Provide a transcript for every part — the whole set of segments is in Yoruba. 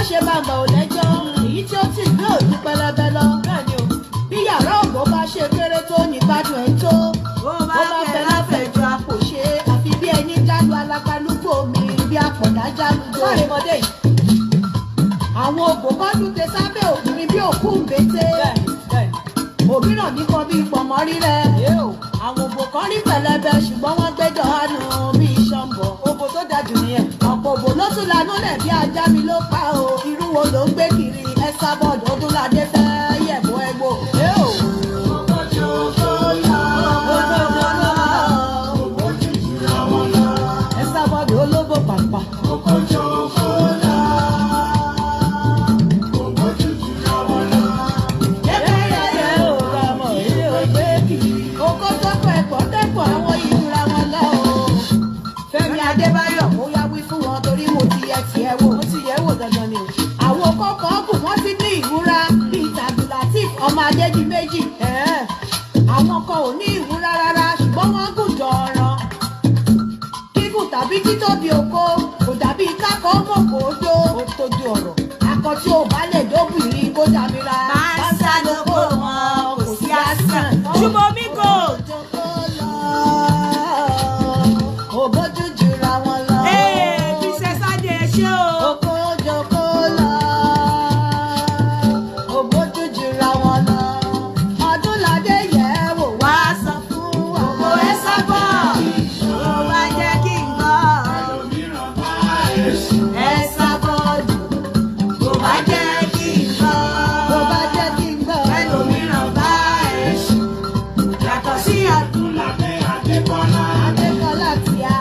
Ṣe bàbà ò lẹ́jọ́, èyí tí ó ti gbé òjú pẹlẹbẹ lọ. Bẹ́ẹ̀ni o. Bí yàrá ògbó bá ṣe kéré tó ní gbádùn ẹ̀ tó. Ó Ó bá bá fẹ́ fẹ́ láfẹ̀jọ àpòṣe, àfi bí ẹni jálu alápálúgbò mi, bí àpọ̀dá jálùjọ. Sáré mọdé yìí. Àwọn ògbó kan tún tẹ sábẹ́ ògiri bí òkú ń bété. Bẹ́ẹ̀ni bẹ́ẹ̀ni. Òmíràn nìkan bí pọ̀nmọ́ rírẹ. Yóò. Àwọn òbò kan rí pẹlẹbẹ, ṣùgbọ́n wọ́n gbẹ́jọ́ hánu bí iṣan bọ̀. Òbò tó da jù nìyẹn. Ọ̀pọ̀ òbò ló tún lanú lẹ̀ bí ajá mi ló pa o. Irú wo ló ń gbé kiri? Esabod Ọdúnládé fẹ́ yẹ̀bọ ẹgbò. Yóò. Òbójújúra wọn lọ. Esabod olóbò pàpà. Yẹ́kẹ́yẹ́yẹ́ ò rọmọ ilé ògbé kiri. Oko tó pẹ̀ pọ̀ tẹ́pọ̀ àwọn ìjura wọn lọ o. Fẹ́mi Adébáyọ̀, ó yá, wí fún wọn torí mo ti yẹ tiẹ̀ wò. Mo ti yẹ̀ wò dandan ni o. Àwọn kọ́kọ́ gùn, wọ́n ti ní ìwúra bíi Tàbílátìf ọmọ Adédìméjì. Àwọn kan ò ní ìwúra rárá, ṣùgbọ́n wọ́n gùn jọ̀ọ̀ràn. Gígùn tàbí títóbi oko kò dàbí kákọ́ mọ̀kò dó. Ó tójú ọ̀rọ̀. Akọ tí ò bá lè dóbìnrin kó dàmíra. Báńsá lóko wọn kò sí àsán. Ṣùgbọ́n kò. Òjòkó lọ, òbójú jura wọn lọ. Ee, Princess Adé, ẹ ṣé o. Òkójòkó lọ, òbójú jura wọn lọ. Ọdúnládé yẹ̀ wò, wá sọ fún wa. Òbò Esabod. Ó bá jẹ́ kí n gbọ́. Esabod. Kò bá jẹ́ kí n gbọ́. Bó bá jẹ́ kí n gbọ́. Ẹlòmíràn bá ẹ sùn. Yàtọ̀ sí Adékọ́lá tíá.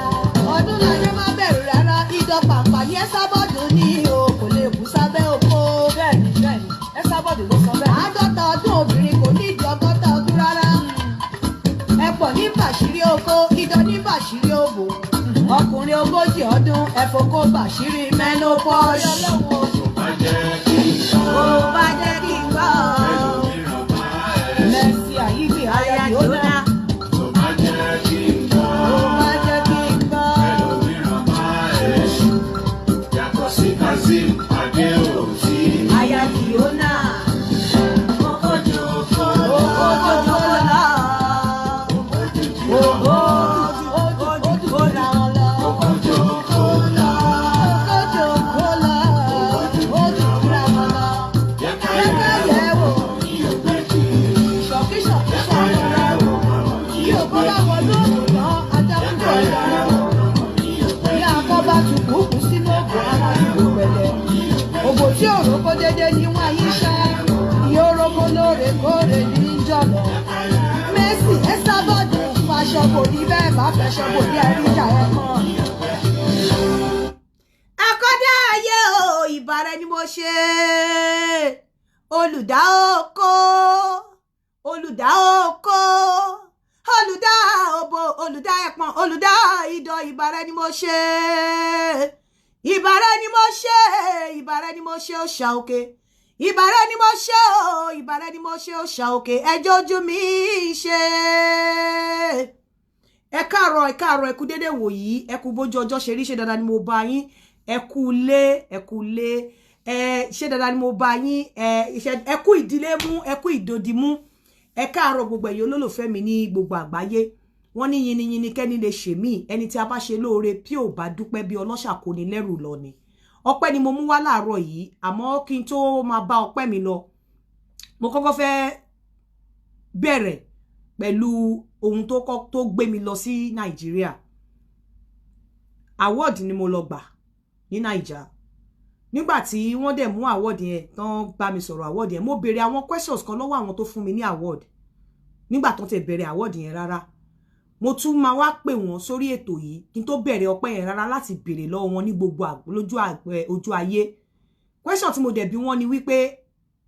Ọdúnládé, má bẹ̀rù rárá, idán pàpà ní Esabod ní o, kò lè kú sábẹ́ oko. Bẹ́ẹ̀ni bẹ́ẹ̀ni, Esabod ló sọ bẹ́ẹ̀. 50 ọdún obìnrin kò ní ìdí 60 ọdún rárá. Ẹ pọ̀ ní bàṣírí oko, idán ní bàṣírí òbò. Ọkùnrin 40 ọdún, ẹ̀fọ́kó bàṣírí menopause. Kò bá jẹ́ kí n gbọ́. Mercy Aigbe, aya Aya Jonah. Jóná. Ó bá jẹ́ kí n gbọ́. Yàtọ̀ sí Kazeem Adéòtí. Aya Jóná. Ojoko Ojoko lọ. Ojú ojú jura wọn lọ. Ojoko Ojoko lọ, ojú jura wọn lọ. Yẹ́kẹ́yẹ́ wò, ṣọ̀kí ṣọ̀kí ṣọ̀kí. Yóò kó bá wọn lóògùn tán, ajá kúrò lọ́rùn. Bí akọ́ bá tu kúkú sínú ògùn, àwọn ìlú pẹ̀lẹ́. Òbò tí òrókó dédé ní wọ́n ayé ṣá. Ìyó rókó lóòrèkóòrè ní jọ̀lọ̀. Mercy Esabod faṣọ kò ní bẹ́ẹ̀ bá fẹṣọ kò ní àríjà ẹ̀ kan. Akọ́dá ayé o, ìbára ni mo ṣe. Olùdá oko, olùdá oko, olùdá òbò, olùdá ẹpọ̀n, olùdá idọ̀, ìbára ni mo ṣe. Ìbára ni mo ṣe, ìbára ni mo ṣe, òòṣà òkè. Ìbára ni mo ṣe o, ìbára ni mo ṣe, òòṣà òkè. Ẹjọ́ ojú mi ṣe. Ẹ káàárọ̀, ẹ káàárọ̀, ẹ kú dédé wòyí, ẹ kú bójú ọjọ́ ṣe rí. Ṣe dáadáa ni mo bá yín? Ẹ kú lé, ẹ kú lé, ẹ ṣe dáadáa ni mo bá yín? Ẹ ẹ kú ìdílé mú, ẹ kú ìdòdì mú. Ẹ káàárọ̀ gbogbo ẹ̀yin olólùfẹ́ mi ní gbogbo àgbáyé. Wọ́n ní yiniyini kẹ́ni lè ṣe mí. Ẹni tí a bá ṣe lóore bí ò bá dúpẹ́, bí ọlọ́ṣà kò ní lẹ́rù lọ ni. Ọpẹ́ ni mo mú wá láàárọ̀ yìí, àmọ́ kí n tó máa bá ọpẹ́ mi lọ, mo kọ́kọ́ fẹ́ bẹ̀rẹ̀ pẹ̀lú ohun tó kọ́ tó gbé mi lọ sí Nàìjíríà. Award ni mo lọ gbà ní Naija. Nígbà tí wọ́n dẹ̀ mú award yẹn tán, bá mi sọ̀rọ̀ award yẹn, mo béèrè àwọn questions kan lọ́wọ́ àwọn tó fún mi ní award nígbà tó ti bẹ̀rẹ̀ award yẹn rárá. Mo tún máa wá pè wọ́n sórí ètò yìí kí n tó bẹ̀rẹ̀ ọpẹ́ yẹn rárá láti béèrè lọ́wọ́ wọn ní gbogbo lójú ojú ayé. Question tí mo dẹ̀ bi wọ́n ni wípé,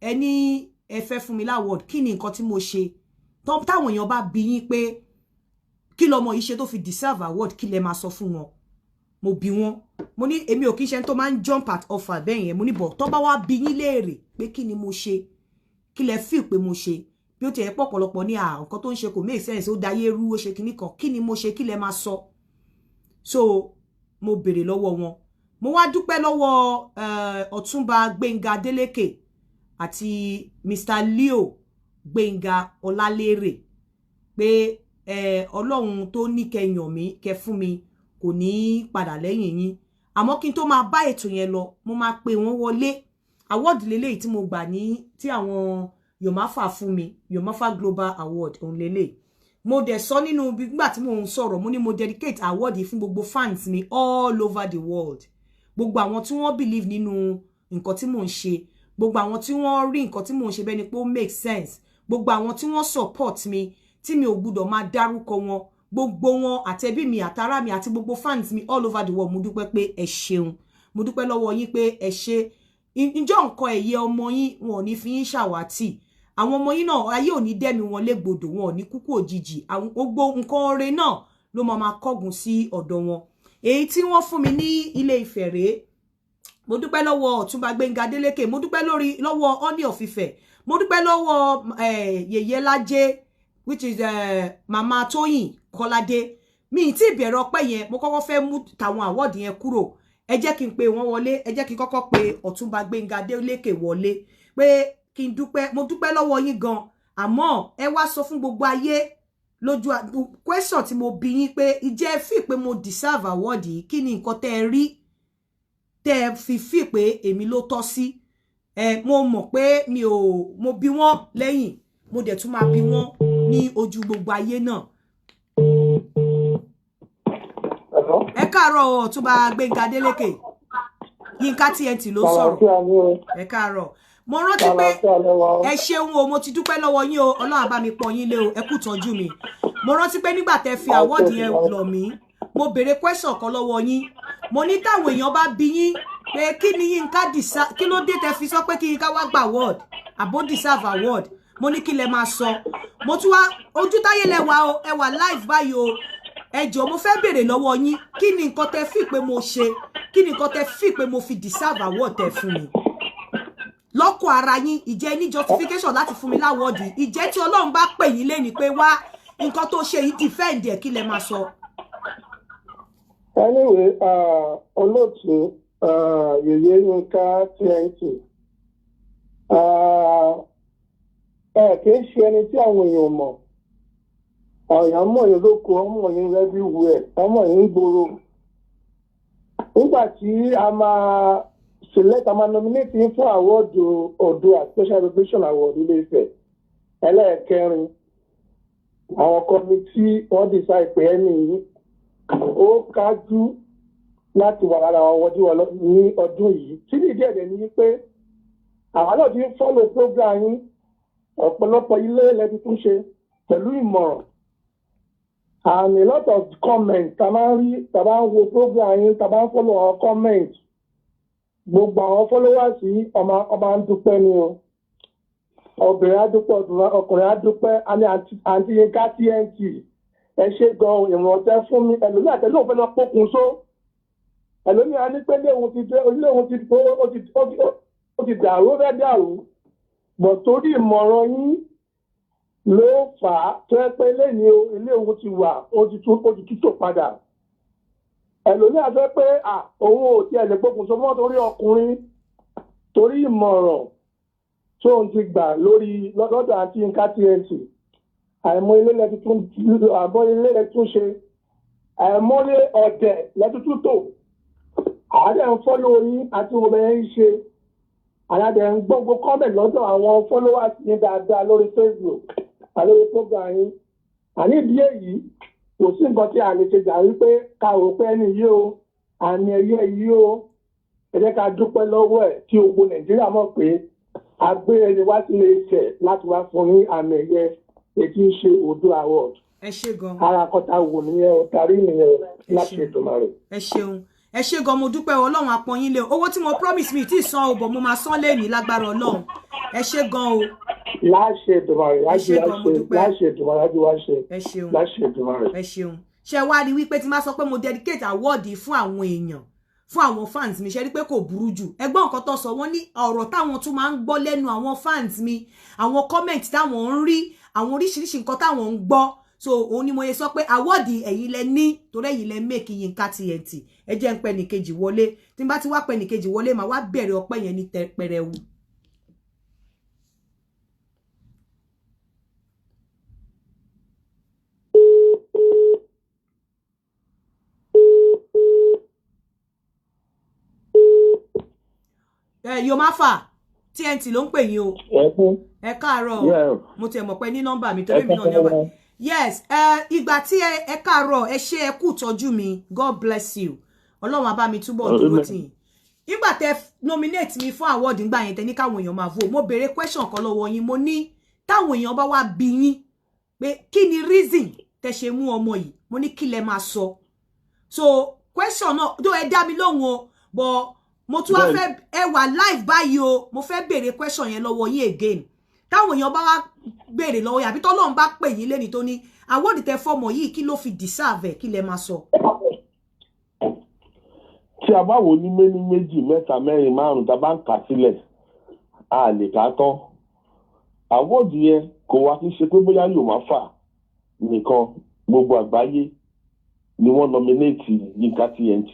ẹni ẹ fẹ́ fún mi l'award, kí ni nǹkan tí mo ṣe? Táwọn èèyàn bá bi yín pé kí lọmọ yìí ṣe tó fi deserve award, kí lẹ máa sọ fún wọn? Mo bi wọ́n, mo ní èmi ò kí ń ṣe tó máa ń jump at offer bẹ́ẹ̀ yẹn. Mo ní bọ̀ tó bá wá bi yín léèrè pé kí ni mo ṣe, kí lẹ feel pé mo ṣe, bí ó ti ẹ̀ pọ̀ pọ̀lọpọ̀ ní à nǹkan tó ń ṣe kò make sense, ó dayé rú, ó ṣe kinní kan, kí ni mo ṣe, kí lẹ máa sọ? So mo béèrè lọ́wọ́ wọn. Mo Mo wá dúpẹ́ lọ́wọ́ Ọ̀túnba Gbénga Adélékè àti Mr. Leo Gbénga Ọlálérè pé Ọlọ́run tó ní kẹ́ yàn mí, kẹ́ fún mi, kò ní padà lẹ́yìn yín. Àmọ́ kí n tó máa bá ètò yẹn lọ, mo máa pe wọ́n wọlé. Award lélẹ́yìí tí mo gbà ní tí àwọn Yomafa fún mi, Yomafa Global Award òun lélẹ̀. Mo dẹ̀ sọ nínú nígbà tí mo ń sọ̀rọ̀, mo ní mo dedicate award yìí fún gbogbo fans mi all over the world, gbogbo àwọn tí wọ́n believe nínú nǹkan tí mò ń ṣe, gbogbo àwọn tí wọ́n rí nǹkan tí mò ń ṣe bẹ́ẹ̀ ni pé ó make sense, gbogbo àwọn tí wọ́n support mi tí mi ò gbúdọ̀ máa dárúkọ wọn, gbogbo wọn, àtẹbí mi, àtará mi, àti gbogbo fans mi all over the world. Mo dúpẹ́ pé ẹ ṣeun. Mo dúpẹ́ lọ́wọ́ yín pé ẹ ṣe ìjọ nǹkan ẹ̀yẹ ọmọ yín, wọn ò ní fi yín ṣàwátì. Àwọn ọmọ yín náà, ayé ò ní dẹ́mi wọn légbodò, wọn ò ní kúkú òjijì. Àwọn gbogbo nǹkan oore náà ló máa máa kọ́gun sí ọ̀dọ̀ wọn. Èyí tí wọ́n fún mi ní Ilé Ifẹ̀ rèé. Mo dúpẹ́ lọ́wọ́ Ọ̀túnba Gbénga Adélékè, mo dúpẹ́ lórí lọ́wọ́ Ọọ̀ni of Ifẹ̀, mo dúpẹ́ lọ́wọ́ Yèyé Lájé, which is Mama Tóyìn Kọ́ládé. Mi tí ìbẹ̀rẹ̀ ọpẹ́ yẹn, mo kọ́kọ́ fẹ́ mú tàwọn award yẹn kúrò. Ẹ jẹ́ kí n pe wọ́n wọlé. Ẹ jẹ́ kí n kọ́kọ́ pe Ọ̀túnba Gbénga Adélékè wọlé pé kí n dúpẹ́. Mo dúpẹ́ lọ́wọ́ yín gan. Àmọ́ ẹ wá sọ fún gbogbo ayé lójú question tí mo bi yín pé ìjẹ́ fi pé mo deserve award yìí, kí ni nǹkan tẹ́ ẹ rí tẹ́ ẹ fi pé èmi ló tọ́ sí? Ẹ mo mọ̀ pé mi ò mo bi wọ́n lẹ́yìn, mo dẹ̀ tún máa bi wọ́n ní ojú gbogbo ayé náà. Hello? Ẹ káàárọ̀ o, Ọ̀túnba Gbénga Adélékè, Yínká TNT ló sọ̀rọ̀. Àlàáfíà ni o. Ẹ káàárọ̀. Mo rántí pé Àlàáfíà lẹ́wà o. Ẹ ṣeun o, mo ti dúpẹ́ lọ́wọ́ yín o. Ọlọ́run á bá mi pọ́n yín lé o. Ẹ kú tọ́jú mi. Mo rántí pé nígbà tẹ́ fi award yẹn lọ̀ mí, mo béèrè question kan lọ́wọ́ yín. Mo ní táwọn èèyàn bá bi yín pé kí ni Yínká deserve, kí ló dé tẹ́ fi sọ pé kí Yínká wá gba award àbó deserve award, mo ní kí lẹ máa sọ. Mo tún wá ojú táyé lẹwà o, ẹ wà live báyìí o. Ẹ jọ̀ọ́, mo fẹ́ béèrè lọ́wọ́ yín, kí ni nǹkan tẹ́ fi pé mo ṣe, kí ni nǹkan tẹ́ fi pé mo fi deserve award tẹ́ fún mi lọ́kọ̀ ara yín? Ìjẹ́ ní justification láti fún mi l'award? Ìjẹ́ tí Ọlọ́run bá pè yín lé ní pé wá, nǹkan tó ṣe yìí, defend ẹ̀, kí lẹ máa sọ? Anyway, olóòtú, Yèyé Yínká TNT, ẹ kì í ṣe ẹni tí àwọn èèyàn mọ̀. Àwọn èèyàn mọ̀ yín lóko, wọ́n mọ̀ yín everywhere, wọ́n mọ̀ yín gbòòrò. Nígbà tí a máa select, a máa nominate yín fún award Oòduà Special Recognition Award Ilé Ifẹ̀ ẹlẹ́ẹ̀kẹrin, àwọn committee wọ́n decide pé ẹni yìí ó kájú láti wà lára àwọn ọdún wọn ní ọdún yìí. Tí ní ìdí ẹ̀dẹ̀ ni wípé àwọn náà ti ń follow program yín. Ọ̀pọ̀lọpọ̀ ilé lẹ́ti tún ṣe pẹ̀lú ìmọ̀ràn and a lot of comments tá a máa ń rí, tá a bá ń wo program yín, tá a bá ń follow àwọn comments, gbogbo àwọn followers yìí, ọmọ ọmọ ń dúpẹ́ ni o. Obìnrin á dúpẹ́, ọkùnrin á dúpẹ́, á ní àǹtí Yínká TNT, ẹ ṣe gan, ìwọ̀n tẹ fún mi. Ẹlòmíì àtẹlẹ́ òun fẹ́ lọ pokùn so, ẹlòmíì á ní pé ilé òun ti dé, ilé òun ti ó ti dàrú, ó fẹ́ dàrú bọ̀, torí ìmọ̀ràn yín ló fà á tó yẹ pé lẹ́yìn o, ilé òun ti wà, ó ti tútò padà. Ẹlòmíì á fẹ́ pé à òun ò tiẹ̀ lè pokùn so mọ́ torí ọkùnrin, torí ìmọ̀ràn tó ń ti gbà lórí lọ́dọ̀ àǹtí Yínká TNT. Àìmọ̀ ilé lẹ́ti tún, àbọ̀ ilé lẹ́ti tún ṣe, àìmọye ọ̀dẹ̀ lẹ́ti tún tò. Àádẹ́ ń follow yín àti wọn bẹ́ẹ̀ ń ṣe, àyàdẹ̀ ń gbogbo comment lọ́dọ̀ àwọn followers yín dáadáa lórí Facebook àlórí program yín. Àní ìdí èyí, kò sí nǹkan tí a lè ṣe jà wípé ká rò pé ẹni yìí o, àmì ẹ̀yẹ yìí o, ẹ jẹ́ ká dúpẹ́ lọ́wọ́ ẹ̀, tí gbogbo Nàìjíríà mọ̀ pé a gbé ẹni wá sílé Ifẹ̀ láti wá fún ní àmì ẹ̀yẹ èyí tí ń ṣe Oòduà Award. Ẹ ṣé gan. Ara kọta wò nìyẹn o, tarí nìyẹn o, láti ṣeun. Èdùmàrè. Ẹ ṣeun, ẹ ṣé gan, mo dúpẹ́ o. Ọlọ́run á pọ́n yín lé o. Owó tí mo promise mi tí ì san o, bọ̀ mo máa san lẹ́ẹ̀ní lágbára Ọlọ́run. Ẹ ṣé gan o. Láṣẹ Èdùmàrè. Ẹ láṣẹ ṣé gan, mo láṣẹ dúpẹ́. Láṣẹ Èdùmàrè, lájú wá ṣe. Ẹ ṣeun. Láṣẹ Èdùmàrè. Ẹ ṣeun. Ṣe wá rí wípé tí máa sọ pé mo dedicate award fún àwọn èèyàn, fún àwọn fans mi, ṣe rí pé kò burú jù? Ẹgbọ́n nǹkan tó sọ, wọ́n ní ọ̀rọ̀ táwọn tún máa ń gbọ́ lẹ́nu àwọn fans mi, àwọn comment táwọn ń rí, àwọn oríṣiríṣi nǹkan táwọn ń gbọ́. So òun ni mo yẹ sọ pé award ẹ̀yin lẹ ní, torí ẹ̀yin lẹ make Yinka TNT. Ẹ jẹ́ ń pẹ́ nìkejì wọlé. Tí n bá ti wá pẹ́ nìkejì wọlé, màá wá bẹ̀rẹ̀ ọpẹ́ yẹn ní pẹrẹwu. Yomafa TNT ló ń pè yín o. Ẹ káàárọ̀ o. Mo tiẹ̀ mọ̀ pé ní nọ́mbà mi, torí mi náà ní nọ́mbà. Yes, ìgbà tí ẹ káàárọ̀, ẹ ṣé, ẹ kú tọ́jú mi, God bless you, Ọlọ́run á bá mi túbọ̀ dúró tì yín. Nígbà tẹ nominate mi fún award ńgbà yẹn, tẹ ní káwọn èèyàn máa vote, mo béèrè question kan lọ́wọ́ yín. Mo ní táwọn èèyàn bá wá bi yín pé kí ni reason tẹ ṣe mú ọmọ yìí, mo ní kí lẹ máa sọ? So question náà tó ẹ dá mi lóhùn o, but mo tún wá fẹ́, ẹ wà live báyìí o, mo fẹ́ béèrè question yẹn lọ́wọ́ yín again. Táwọn èèyàn bá wá béèrè lọ́wọ́ yín, àbí tọ́lọ́run bá pè yín lẹ́ni tó ní award tẹ fọmọ yìí, kí ló fi deserve ẹ̀, kí lẹ máa sọ? Tí a bá wò ní méní, méjì, mẹ́ta, mẹ́rin, márùn, tá a bá ń kà sílẹ̀, a lè kà á tán. Award yẹn kò wá kí ṣe pé bóyá YOMAFA nìkan, gbogbo àgbáyé ni wọ́n nominate Yinka TNT.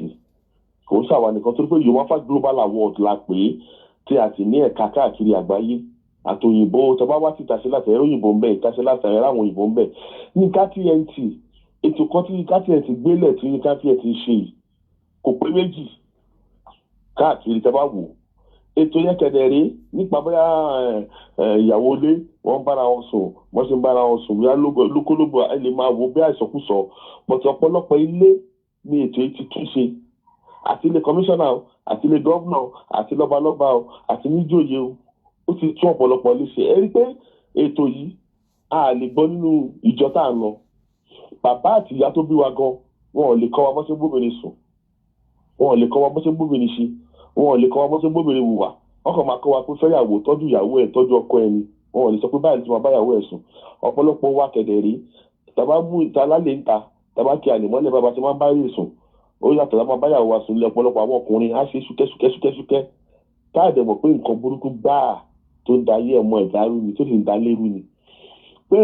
Kò ń ṣàwà nìkan, torí pé YOMAFA Global Award la pè é, tí a sì ní ẹ̀ka káàkiri àgbáyé. Àtòyìnbó tó bá wá sí ìtàṣe láti ẹ̀rọ òyìnbó ń bẹ, ìtàṣe láti ẹ̀rọ àwọn òyìnbó ń bẹ. Yinka TNT, ètò kan tí Yinka TNT gbélẹ̀, tí Yinka TNT ṣe yìí, kò pé méjì káàkiri. Tẹ́ bá wò ètò yẹn kẹ̀dẹ̀ rí nípa bóyá ìyàwó ilé wọ́n bára wọn sùn, wọ́n ṣe ń bára wọn sùn, bóyá lókólógbò, ẹ lè máa wò bí àìsànkúsọ pọ̀tù. Ọ̀pọ̀lọpọ̀ ilé ní ètò yìí ti tún ṣe, àti ilé kọmíṣánná o, àti ilé governor, àti lọ́balọ́ba o, àti níjòyè o. Ó ti tún ọ̀pọ̀lọpọ̀ ilé ṣe. Ẹ rí pé ètò yìí, a lè gbọ́ nínú ìjọ tá à ń lọ. Bàbá àti ìyá tó bí wa gan, wọn ò lè kọ́ wa bó ṣe bóbìnrin sùn, wọn ò lè kọ́ wa bó ṣe bóbìnrin ṣe, wọn ò lè kọ́ wa bó ṣe bóbìnrin hùwà. Wọn kàn máa kọ́ wa pé fẹ́yàwó, tọ́jú ìyàwó ẹ̀, tọ́jú ọkọ ẹ̀ ni. Wọn ò lè sọ pé báyìí tí wọn bá yàwó ẹ̀ sùn. Ọ̀pọ̀lọpọ̀ wa kẹ̀dẹ̀ rí, tàbá mú ìta lálẹ́ ń ta, tàbá kí àlè mọ́lẹ̀, bàbá tí wọ́n bá rí sùn, ó yàtọ̀ láwọn bá yàwó wa sùn lé. Ọ̀pọ̀lọpọ̀ àwọn ọkùnrin á ṣe súkẹ́ súkẹ́ súkẹ́ súkẹ́, káàdẹ̀ mọ̀ pé nǹkan burúkú gbáà tó ń da ayé ọmọ ẹ̀dá rú ni, tó sì ń da lérú ni. Pé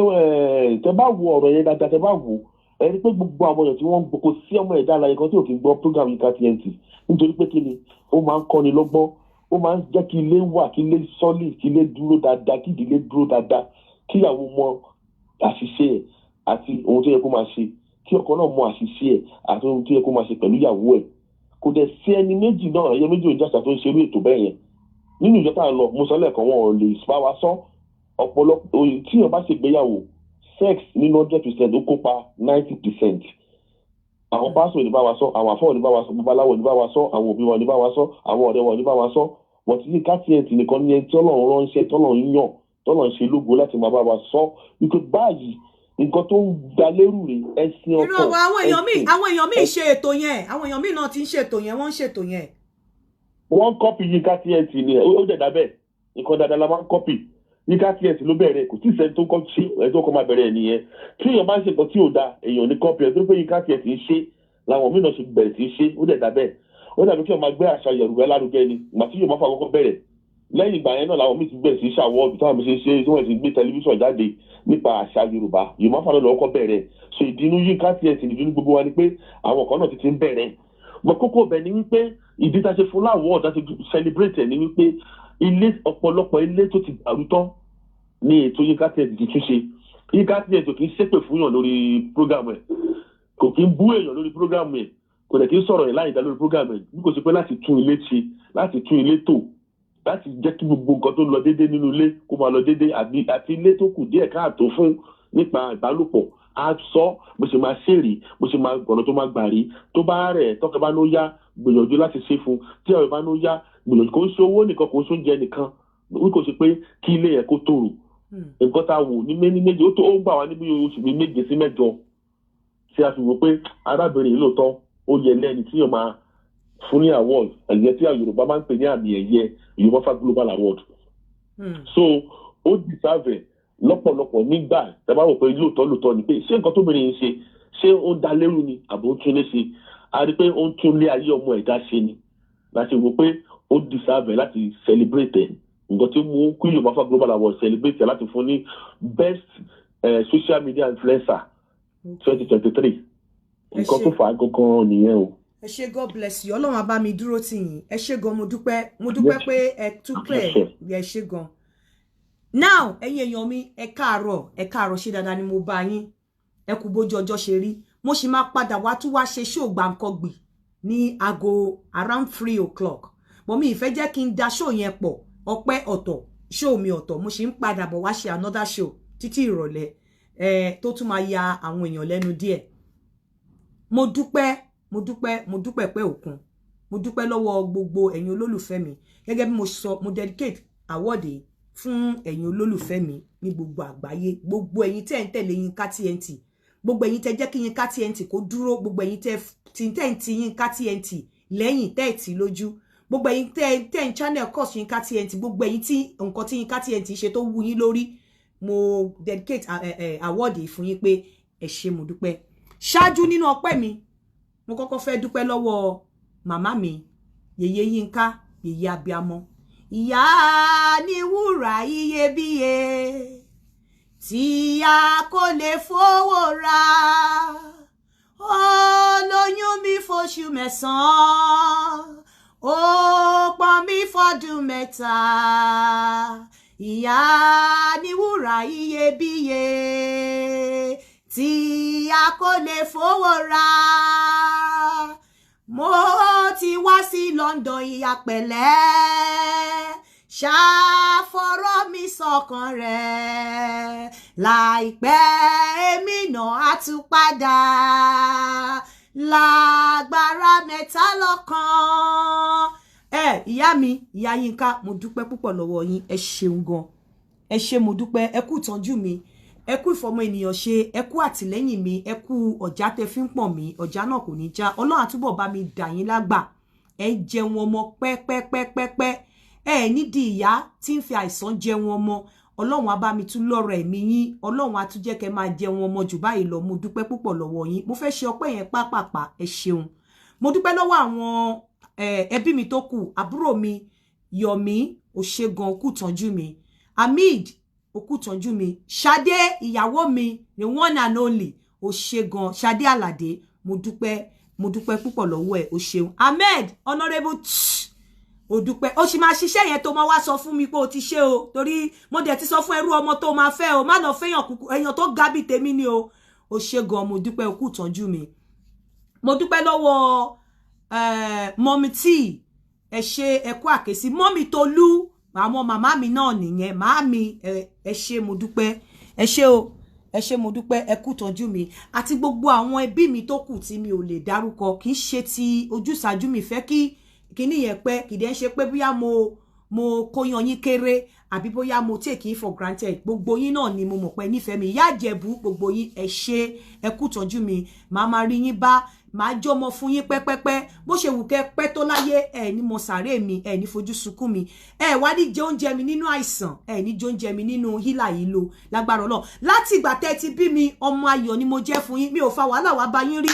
tẹ bá wo ọ̀rọ̀ yẹn dáadáa, tẹ bá wo, ẹ rí pé gbogbo àwọn èèyàn tí wọ́n ń gbọ́, kò sí ọmọ ẹ̀dá alààyè kan tí ò kì í gbọ́ program Yinka TNT, nítorí pé kí ni? Ó máa ń kọ́ni lọ́gbọ́n, ó máa ń jẹ́ kí ilé wà, kí ilé solid, kí ilé dúró dáadáa, kí ìdílé dúró dáadáa, kíyàwó mọ àṣìṣe ẹ̀ àti ohun tó yẹ kó máa ṣe, kí ọkọ náà mọ àṣìṣe ẹ̀ àti ohun tó yẹ kó máa ṣe pẹ̀lú ìyàwó ẹ̀. Kò dẹ̀ sí ẹni méjì náà, ẹyẹ méjì òjàṣà tó ń ṣerú ètò bẹ́ẹ̀ yẹn nínú ìjọ tá à ń lọ. Mo sọ lẹ́ẹ̀kan, wọn ò lè bá wa sọ. Ọ̀pọ̀lọpọ̀ tí èèyàn bá ṣègbéyàwó, sex nínú 100%, ó kópa 90%. Àwọn pásítọ̀ ní bá wa sọ, àwọn àfọwọ́ ní bá wa sọ, babaláwo ní bá wa sọ, àwọn òbí wa ní bá wa sọ, àwọn ọ̀rẹ́ wa ní bá wa sọ. Wọ́n ti Yinka TNT nìkan ní ẹni tí Ọlọ́run ránṣẹ́, tọ́lọ́run yàn, tọ́lọ́run ṣe lógo láti máa bá wa sọ wípé báyìí nǹkan tó ń da lérú rè, ẹ̀sìn ọ̀tọ̀. Irọ́, àwọn èèyàn míì, àwọn èèyàn míì ṣe ètò yẹn, àwọn èèyàn míì náà ti ń ṣètò yẹn, wọ́n ń ṣètò yẹn. Wọ́n copy Yinka TNT ni. Ó dẹ̀ dábẹ́ nǹkan dáadáa la máa ń copy. Yinka TNT ló bẹ̀rẹ̀, kò tí ì sẹ́ni tó kọ́ ṣe ẹ̀ tó kọ́ máa bẹ̀rẹ̀ ẹ̀ nìyẹn. Tí èèyàn bá ń ṣe nǹkan tí ò da, èèyàn ní copy ẹ̀, tó pé Yinka TNT ń ṣe làwọn míì náà ṣe bẹ̀rẹ̀ sí í ṣe. Ó dẹ̀ dábẹ́, ó dàbí kí wọ́n máa gbé àṣà Yorùbá lárugẹ ni. Ìgbà tí Yorùbá fà kọ́kọ́ bẹ̀rẹ̀, lẹ́yìn ìgbà yẹn náà làwọn míì ti bẹ̀rẹ̀ sí í ṣe award, táwọn míì ṣe ṣe, tí wọ́n ti gbé tẹlifíṣàn jáde nípa àṣà Yorùbá. Yorùbá fà lọ́wọ́ kọ́ bẹ̀rẹ̀. So ìdínú Yinka TNT, ìdínú gbogbo wa ni pé àwọn kan náà ti ti ń bẹ̀rẹ̀ bọ́. Kókó ọbẹ̀ ni wípé ìdí tá a ṣe fún l'award, tá a ṣe celebrate ẹ̀ ni wípé ilé, ọ̀pọ̀lọpọ̀ ilé tó ti dàrú tán ní ètò Yinka TNT ti túnṣe. Yinka TNT kì í ṣépè fún yàn lórí program ẹ̀, kò kí ń bú èèyàn lórí program ẹ̀, kò dẹ̀ kí ń sọ̀rọ̀ ẹ̀ láì dá lórí program ẹ̀, bí kò ṣe pé láti tún ilé ṣe, láti tún ilé tò, láti jẹ́ kí gbogbo nǹkan tó ń lọ déédéé nínú ilé kó máa lọ déédéé, àbí àti ilé tó kù díẹ̀ káàtó fún nípa ìbálòpọ̀, á sọ bó ṣe máa ṣe rí, bó ṣe máa gbọ̀nà tó máa gbà rí. Tó bá rẹ̀, tọ́kẹ́ bá ló yá, gbìyànjú láti ṣe fún. Tí ọ̀rẹ́ bá ló yá, gbìyànjú. Kò ń ṣe owó nìkan, kò ń ṣe oúnjẹ nìkan, bí kò ṣe pé kí ilé yẹn kó tòrò. Nǹkan tá a wò ní méní méje, ó tó ó gbà wá níbi oṣù bíi 7 sí 8 tí a fi wò pé arábìnrin yìí lóòótọ́ ó yẹ lẹ́ni tí yóò máa fún ní award ẹ̀yẹ tí àwọn Yorùbá máa ń pè ní àmì ẹ̀yẹ Yorùbá Global Award. So ó deserve ẹ̀ lọ́pọ̀lọpọ̀. Nígbà tí a bá wò pé lóòótọ́ lóòótọ́ ni pé ṣé nǹkan tóbìnrin yìí ṣe, ṣé ó ń da lérú ni àbò ń tún lé ṣe, a rí i pé ó ń tún lé ayé ọmọ ẹ̀dá ṣe ni, láti wò pé ó deserve ẹ̀ láti celebrate ẹ̀. Nǹkan tí ó mú kí Yorùbá Global Award celebrate ẹ̀ láti fún ní best social media influencer. 2023. Ẹ Nǹkan ṣé. tó fà á gangan nìyẹn o. Ẹ ṣé, God bless you. Ọlọ́run á bá mi dúró tì yín. Ẹ ṣé gan, mo dúpẹ́, mo dúpẹ́ pé ẹ tún clear. Ẹ ṣé gan. Now, ẹ̀yin èèyàn mi, ẹ káàárọ̀, ẹ káàárọ̀. Ṣé dáadáa ni mo bá yín? Ẹ kú bójú ọjọ́ ṣe rí. Mo sì máa padà wá tún wá ṣe show Gbankangbì ní aago around 3 o'clock, but mi ì fẹ́ jẹ́ kí n da show yẹn pọ̀. Ọpẹ́ ọ̀tọ̀, show mi ọ̀tọ̀. Mo sì ń padà bọ̀ wá ṣe another show títí ìrọ̀lẹ́ ẹ tó tún máa ya àwọn èèyàn lẹ́nu díẹ̀. Mo dúpẹ́, mo dúpẹ́, mo dúpẹ́ pé òkun. Mo dúpẹ́ lọ́wọ́ gbogbo ẹ̀yin olólùfẹ́ mi. Gẹ́gẹ́ bí mo sọ, mo dedicate award yìí fún ẹ̀yin olólùfẹ́ mi ní gbogbo àgbáyé, gbogbo ẹ̀yin tẹ́ ń tẹ̀lé Yinka TNT, gbogbo ẹ̀yin tẹ́ jẹ́ kí Yinka TNT kó dúró, gbogbo ẹ̀yin tẹ́ tí tẹ́ ń ti Yinka TNT lẹ́yìn, tẹ́ ẹ̀ tí lójú, gbogbo ẹ̀yin tẹ́ ń channel course Yinka TNT, gbogbo ẹ̀yin tí nǹkan tí Yinka TNT ṣe tó wú yín lórí. Mo dedicate award yìí fún yín pé ẹ ṣé, mo dúpẹ́. Ṣáájú nínú ọpẹ́ mi, mo kọ́kọ́ fẹ́ dúpẹ́ lọ́wọ́ màmá mi, yèyé Yínká, yèyé abiamọ, ìyá ní wúrà iyebíye tí a kò lè fowó ra. Ó lóyún mi fóṣù 9, ó pọ́n mi fọ́dún 3. Ìyá ní wúrà iyebíye tí a kò lè fowó ra. Mo ti wá sí London, ìyá pẹ̀lẹ́, ṣàfọ̀rọ̀ mi sọ́kàn rẹ̀. Láìpẹ́ èmi náà á tún padà lágbára mẹ́ta lọ́kàn. Ẹ ìyá mi, ìyá Yínká, mo dúpẹ́ púpọ̀ lọ́wọ́ yín. Ẹ ṣeun gan, ẹ ṣé, mo dúpẹ́. Ẹ kú ìtọ́jú mi, ẹ kú ìfọmọ ènìyàn ṣe, ẹ kú àtìlẹ́yìn mi, ẹ kú ọ̀já tẹ fi ń pọ̀n mí. Ọ̀já náà kò ní já. Ọlọ́run àtúbọ̀ bá mi dà yín lágbà. Ẹ jẹun ọmọ pẹ́pẹ́pẹ́pẹ́. Ẹ nídìí ìyá tí ń fi àìsàn jẹun ọmọ. Ọlọ́run á bá mi tún lọ́rọ̀ ẹ̀mí yín. Ọlọ́run á tún jẹ́ kẹ́ máa jẹun ọmọ jù báyìí lọ. Mo dúpẹ́ púpọ̀ lọ́wọ́ yín. Mo fẹ́ ṣe ọpẹ́ yẹn pápápá. Ẹ ṣeun. Mo dúpẹ́ lọ́wọ́ àwọn ẹbí mi tó kù. Àbúrò mi Yọ̀mí òṣègùn, òkú tọ́jú mi. Hamid, òkú tọ́jú mi. Ṣadé ìyàwó mi, the one and only, òṣègùn Ṣadé Àlàdé, mo dúpẹ́, mo dúpẹ́ púpọ̀ lọ́wọ́ ẹ̀. O ṣeun. Ahmed Honourable tch, o dúpẹ́. Ó sì máa ṣiṣẹ́ yẹn tó máa wá sọ fún mi pé o ti ṣe o, torí mo dẹ̀ ti sọ fún ẹrú ọmọ tó máa fẹ́ o. Má lọ fẹ́yàn kúkú, èèyàn tó ga bí tèmi ni o. O ṣe gan, mo dúpẹ́, o kú tọ́jú mi. Mo dúpẹ́ lọ́wọ́ mummy tí ẹ ṣe, ẹ kú àkèsí. Mummy Tolú, àwọn màmá mi náà nìyẹn. Màámi, ẹ ṣé, mo dúpẹ́. Ẹ ṣé o, ẹ ṣé, mo dúpẹ́. Ẹ kú tọ́jú mi àti gbogbo àwọn ẹbí mi tó kù tí mi ò lè dárúkọ. Kì í ṣe ti ojúsàájú mi fẹ́ kí kíní yẹn pẹ́. Kì í dẹ́ ṣe pé bóyá mo kóyan yín kéré àbí bóyá mo take yín for granted. Gbogbo yín náà ni mo mọ̀ pé nífẹ̀ẹ́ mi. Ìyá Ìjẹ̀bú, gbogbo yín, ẹ ṣé, ẹ kú tọ́jú mi. Màá máa rí yín bá, màá jọmọ fún yín pẹ́pẹ́pẹ́. Bó ṣe wù kẹ́ pẹ́ tó láyé, ẹ ní mọ sàárè mi, ẹ ní fojú sunkún mi, ẹ wá ní jẹ oúnjẹ mi nínú àìsàn, ẹ ní jẹ oúnjẹ mi nínú hílà yìí lo lágbára Ọlọ́run. Láti ìgbà tẹ́ ti bí mi, ọmọ ayọ̀ ni mo jẹ́ fún yín. Mi ò fa wàhálà wá bá yín rí,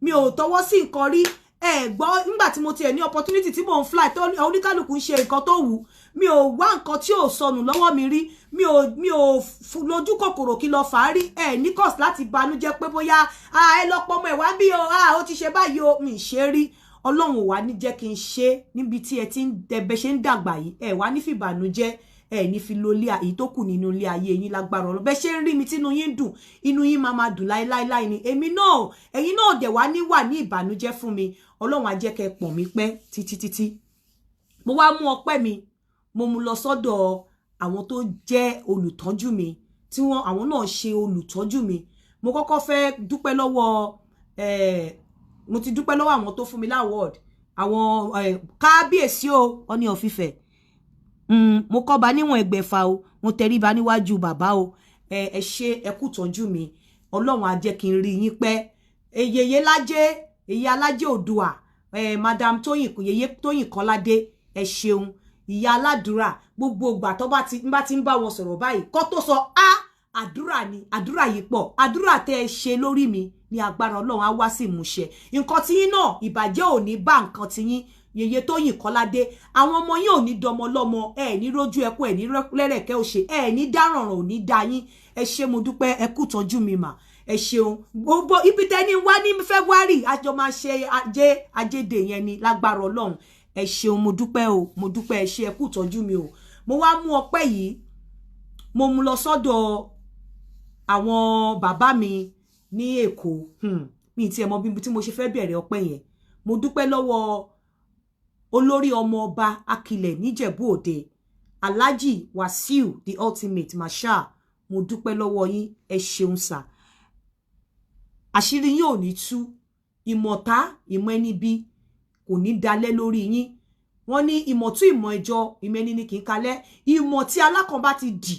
mi ò tọwọ́ sí nǹkan rí. Ẹ gbọ́, nígbà tí mo tiẹ̀ ní opportunity tí mò ń fly tó oníkálukú ń ṣe nǹkan tó wù, mi ò wá nǹkan tí ò sọnù lọ́wọ́ mi rí. Mi ò lójú kòkòrò kí lọ fà á rí. Ẹ ní cause láti banújẹ́ pé bóyá ẹ lọ pọmọ ẹ wá bí o, ó ti ṣe báyìí o. Mi ì ṣe rí. Ọlọ́run ò wá ní jẹ́ kí n ṣe níbi tí ẹ ti ń dẹbẹ ṣe ń dàgbà yìí. Ẹ wá ní fìbànújẹ́, ẹ ní fi lo ilé èyí tó kù nínú ilé ayé yín lágbára Ọlọ́run. Bẹ́ẹ̀ ṣe ń rí mi tínú yín dùn, inú yín máa máa dùn láéláéláé ni. Èmi náà, ẹ̀yin náà dẹ̀ wá ní wà ní ìbànújẹ́ fún mi. Ọlọ́run á jẹ́ kẹ́ pọ̀n mí pẹ́ títí títí. Mo wá mú ọpẹ́ mi, mo mú lọ sọ́dọ̀ àwọn tó jẹ́ olùtọ́jú mi, tí wọ́n àwọn náà ṣe olùtọ́jú mi. Mo kọ́kọ́ fẹ́ dúpẹ́ lọ́wọ́, mo ti dúpẹ́ lọ́wọ́ àwọn tó fún mi l'award, àwọn kábíyèsí o, Ọọ̀ni of Ifẹ̀. Mo kọ́ba níwọ̀n ẹgbẹ̀fà o, mo tẹríba níwájú bàbá o. Ẹ ṣé, ẹ kú tọ́jú mi. Ọlọ́run á jẹ́ kí n rí yín pẹ́. Yèyé lájẹ́, èyí alájẹ́ Òdùà, Madam Tóyìn, yèyé Tóyìn Kọ́ládé, ẹ ṣeun. Ìyá aládùúrà, gbogbo ìgbà tó bá ti ń bá wọn sọ̀rọ̀ báyìí, kó tó sọ á, àdúrà ni. Àdúrà yìí pọ̀. Àdúrà tẹ́ ẹ ṣe lórí mi, ní agbára Ọlọ́run, á wá sí ìmúṣẹ. Nǹkan tí yín náà, ìbàjẹ́ ò ní bá nǹkan tí yín. Yèyé Tóyìn Kọ́ládé, àwọn ọmọ yín ò ní dọmọ lọ́mọ. Ẹ ní rójú ẹkú, ẹ ní lẹ́rẹ̀kẹ́ òṣè, ẹ ní dárànràn, ò ní dá yín. Ẹ ṣé, mo dúpẹ́. Ẹ kú tọ́jú mi mà. Ẹ ṣeun. Gbogbo ibi tẹ́ni wá ní February, àjọ máa ṣe ajé ajédè yẹn ni lágbára Ọlọ́run. Ẹ ṣeun, mo dúpẹ́ o, mo dúpẹ́. Ẹ ṣe, ẹ kú ìtọ́jú mi o. Mo wá mú ọpẹ́ yìí, mo mú lọ sọ́dọ̀ àwọn bàbá mi ní Èkó. Mi ti ẹ̀ mọ̀ bí tí mo ṣe fẹ́ bẹ̀rẹ̀ ọpẹ́ yẹn. Mo dúpẹ́ lọ́wọ́ olórí ọmọ ọba Akilẹ̀ níjẹ̀bú Òde, Alhaji Wasiu the Ultimate Marshal. Mo dúpẹ́ lọ́wọ́ yín, ẹ ṣeun sà. Àṣírí yín ò ní tú. Ìmọ̀ta ìmọ̀ ẹni bí kò ní dalẹ̀ lórí yín. Wọ́n ní ìmọ̀tún ìmọ̀ ẹjọ́ ìmọ̀ ẹni ni kì í kalẹ̀. Ìmọ̀ tí alákan bá ti dì,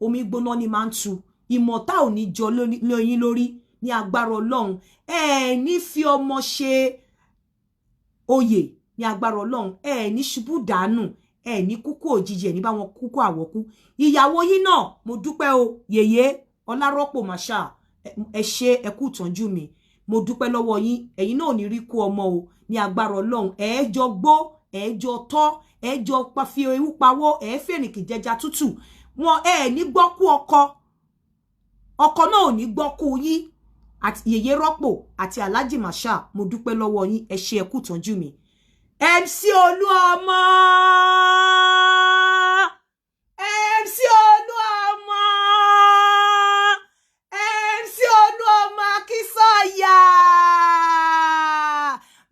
omi gbóná ni máa ń tu. Ìmọ̀ta ò ní jọ lóyún lórí ní agbára Ọlọ́run. Ẹ ní fi ọmọ ṣe oyè ní agbára Ọlọ́run. Ẹ ní ṣubú dànù, ẹ ní kúkú òjijì, ẹ ní bá wọn kúkú àwọ̀kú. Ìyàwó yín náà, mo dúpẹ́ o, yèyé Ọlárọ́pò Màṣá, ẹ ṣe, ẹ kú ìtọ́jú mi. Mo dúpẹ́ lọ́wọ́ yín. Ẹ̀yin náà ò ní rí kú ọmọ o ní agbára Ọlọ́run. Ẹ jọ gbó, ẹ jọ tọ́, ẹ jọ fi ewu pawó, ẹ fèrèkì jẹja tútù wọn. Ẹ ní gbọ́ kú ọkọ, ọkọ náà ò ní gbọ́ kú yín. Àti yèyé Rọ́pò àti Alhaji Marshal, mo dúpẹ́ lọ́wọ́ yín. Ẹ ṣe, ẹ kú ìtọ́jú mi. MC Olúọmọ, MC Olúọmọ, MC Olúọmọ Akínsànyà,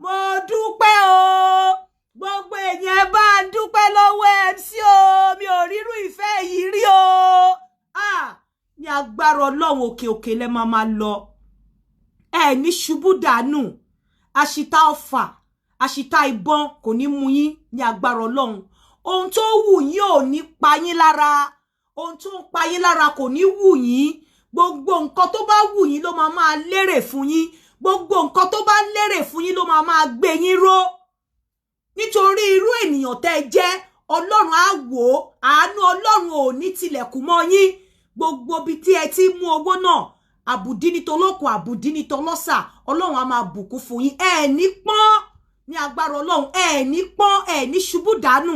mo dúpẹ́ o. Gbogbo èèyàn, bá ń dúpẹ́ lọ́wọ́ MC o. Mi ò rírú ìfẹ́ yìí rí o. Ah, ní agbára Ọlọ́run, òkè òkè lẹ máa máa lọ. Ẹ ní ṣubú dànù. Àṣìta ọfà, àṣìta ìbọn kò ní mú yín ní agbára Ọlọ́run. Ohun tó wù yín ò ní pa yín lára, ohun tó ń pa yín lára kò ní wù yín. Gbogbo nǹkan tó bá wù yín ló máa máa lérè fún yín. Gbogbo nǹkan tó bá lérè fún yín ló máa máa gbé yín ró, nítorí irú ènìyàn tẹ́ ẹ jẹ́. Ọlọ́run á wò ó, àánú Ọlọ́run ò ní tilẹ̀kùn mọ́ yín. Gbogbo ibi tí ẹ ti mú owó náà, àbùdí ní tolóko, àbùdí ní tọlọ́sà, Ọlọ́run á máa bùkún fún yín. Ẹ ní pọ́n ní agbára Ọlọ́run. Ẹ ní pọ́n, ẹ ní ṣubú dànù,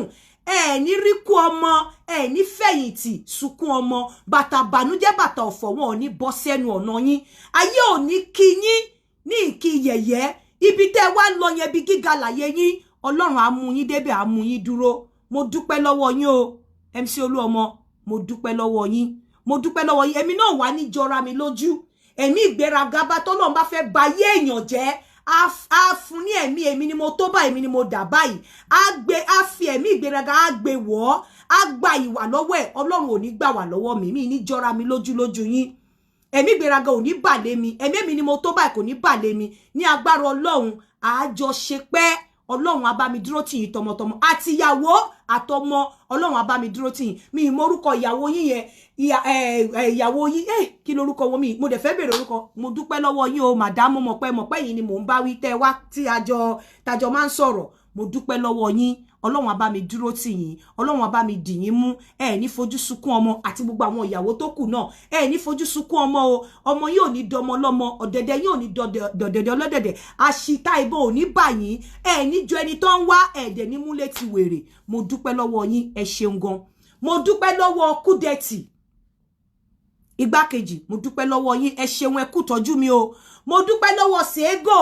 ẹ ní ríkú ọmọ, ẹ ní fẹ̀yìntì sunkún ọmọ. Bàtà bànújẹ́, bàtà ọ̀fọ̀, wọn ò ní bọ́ sẹ́nu ọ̀nà yín. Ayé ò ní kí yín ní ìkí yẹ̀yẹ́. Ibi tẹ́ wá lọ yẹn, bí gíga láyé yín, Ọlọ́run á mú yín débẹ̀, á mú yín dúró. Mo dúpẹ́ lọ́wọ́ yín o, MC Olúọmọ. Mo dúpẹ́ lọ́wọ́ yín, mo dúpẹ́ lọ́wọ́ yín. Èmi náà wà ní jọra mi lójú. Ẹ̀mí ìgbéraga bá tọ́lọ́run bá fẹ́ ba ayé èèyàn jẹ́, á fún ní ẹ̀mí èmi ni mo tó báyìí, èmi ni mo dà báyìí. Á gbé, á fi ẹ̀mí ìgbéraga, á gbé wọ̀ ọ́, á gba ìwà lọ́wọ́ ẹ̀. Ọlọ́run ò ní gbà wà lọ́wọ́ mi. Mi ní jọra mi lójú lójú yín. Ẹ̀mí ìgbéraga ò ní bà lé mi. Ẹ̀mí èmi ni mo tó báyìí kò ní bà lé mi ní agbára Ọlọ́run. Àjọṣepẹ́, Ọlọ́run á bá mi dúró tì yín tọmọtọmọ, àtìyàwó àtọmọ. Ọlọ́run á bá mi dúró tì yín. Mi ì mọrúkọ ìyàwó yín yẹn, ìyàwó yín, ẹ kí lorúkọ wọn? Mi mo dẹ̀ fẹ́ bèrè orúkọ. Mo dúpẹ́ lọ́wọ́ yín o, màdámù. Mọ̀pẹ́ yín ni mò ń bá wí tẹ́ wá tí àjọ tàjọ máa ń sọ̀rọ̀. Mo dúpẹ́ lọ́wọ́ yín. Ọlọ́run á bá mi dúró tì yín, Ọlọ́run á bá mi dì yín mú. Ẹ ní fojú sunkún ọmọ, àti gbogbo àwọn ìyàwó tó kù náà, ẹ ní fojú sunkún ọmọ o. Ọmọ yóò ní dọmọ lọ́mọ, ọ̀dẹ̀dẹ̀ yóò ní dọ̀dẹ̀dẹ̀ ọlọ́dẹ̀dẹ̀. Àṣìta ìbọn ò ní bà yín. Ẹ ní jọ ẹni tó ń wá ẹ̀dẹ̀ ní múlẹ̀ ti wèrè. Mo dúpẹ́ lọ́wọ́ yín, ẹ ṣeun gan. Mo dúpẹ́ lọ́wọ́ Kúdẹ̀tì igbákejì, mo dúpẹ́ lọ́wọ́ yín. Ẹ ṣeun, ẹ kú tọ́jú mi o. Mo dúpẹ́ lọ́wọ́ Sego,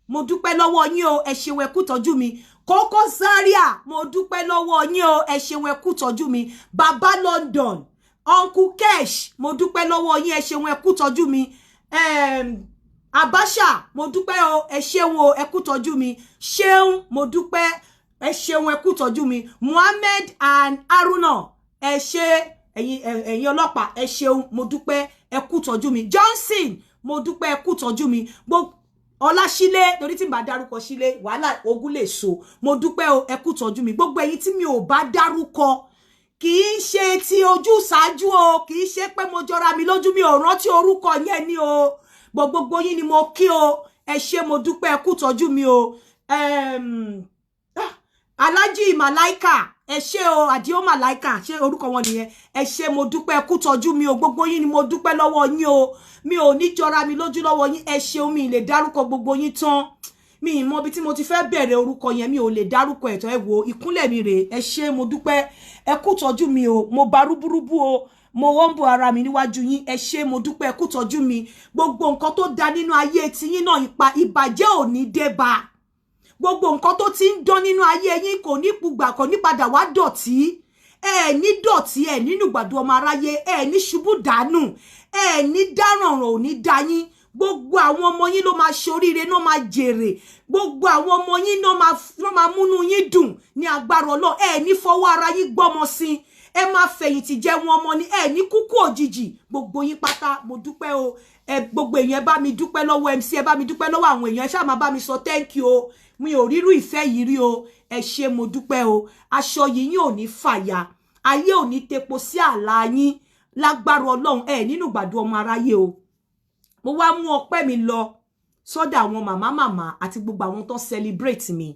mo dúpẹ́ lọ́wọ́ yín o. Ẹ ṣeun, ẹ kú tọ́jú mi. Koko Zaria, mo dúpẹ́ lọ́wọ́ yín o. Ẹ ṣeun, ẹ kú tọ́jú mi. Baba London, Uncle Kesh, mo dúpẹ́ lọ́wọ́ yín. Ẹ ṣeun, ẹ kú tọ́jú mi. Abacha, mo dúpẹ́ o. Ẹ ṣeun o, ẹ kú tọ́jú mi. Ṣeun, mo dúpẹ́. Ẹ ṣeun, ẹ kú tọ́jú mi. Muhammed and Haruna, ẹ ṣe. Ẹ̀yin ọlọ́pàá, ẹ ṣeun, mo dúpẹ́, ẹ kú tọ́jú mi. Johnson, mo dúpẹ́, ẹ kú tọ́jú mi. Gbogbo Ọláṣílé, torí tí n bá dárúkọ sílé, wàhálà ogun lè so. Mo dúpẹ́ o, ẹ kú tọ́jú mi. Gbogbo ẹ̀yin tí mi ò bá dárúkọ, kì í ṣe ti ojú ṣáájú o, kì í ṣe pé mo jọra mi lójú, mi ò rántí orúkọ yẹn ni o. Gbogbo yín ni mo kí o. Ẹ ṣé, mo dúpẹ́, ẹ kú tọ́jú mi o. Alhaji Malaika, ẹ ṣé o. Àdìó Malaika, ṣé orúkọ wọn nìyẹn? Ẹ ṣé, mo dúpẹ́, ẹ kú tọ́jú mi o. Gbogbo yín ni mo dúpẹ́ lọ́wọ́ yín o. Mi ò ní jọra mi lójú lọ́wọ́ yín. Ẹ ṣeun. Mi lè dárúkọ gbogbo yín tán. Mi ì mọ ibi tí mo ti fẹ́ bẹ̀rẹ̀ orúkọ yẹn, mi ò lè dárúkọ ẹ̀tọ́. Ẹ wo ìkúnlẹ̀ mi rèé. Ẹ ṣé, mo dúpẹ́, ẹ kú tọ́jú mi o. Mo ba rúbúrúbú o. Mo humble ara mi níwájú yín. Ẹ ṣé, mo dúpẹ́, kú tọ́jú mi. Gbogbo nǹkan tó da nínú ayé tiyín náà, ipa ìbàjẹ́ ò ní dé bá. Gbogbo nǹkan tó ti ń dán nínú ayé yín kò ní pugbà, kò ní padà wá dọ̀tí. Ẹ ní dọ̀tí, ẹ nínú gbàdú ọmọ aráyé, ẹ ní ṣubú dànù, ẹ ní dáràn, ọ̀ràn ò ní dá yín. Gbogbo àwọn ọmọ yín ló máa ṣoríire náà, máa jèrè. Gbogbo àwọn ọmọ yín náà máa múnú yín dùn ní agbára Ọlọ́run. Ẹ ní fọwọ́ ara yín gbọ́mọ sí, ẹ máa fẹ̀yìntì jẹ wọn ọmọ ni. Ẹ ní kúkú òjijì. Gbogbo yín pátá, mo dúpẹ́ o. Ẹ gbogbo èèyàn, ẹ bá mi dúpẹ́ lọ́wọ́ MC, ẹ bá mi dúpẹ́ lọ́wọ́ àwọn èèyàn. Ẹ ṣáà máa bá mi sọ thank you o. Mi ò rírú ìfẹ́ yìí rí o. Ẹ ṣé, mo dúpẹ́ o. Aṣọ yìí yín ò ní fàya, ayé ò ní tepo sí àlà yín lágbára Ọlọ́run. Ẹ nínú gbàdú ọmọ aráyé o. Mo wá mú ọpẹ́ mi lọ sọ́dọ̀ àwọn màmá màmá àti gbogbo àwọn tó celebrate mi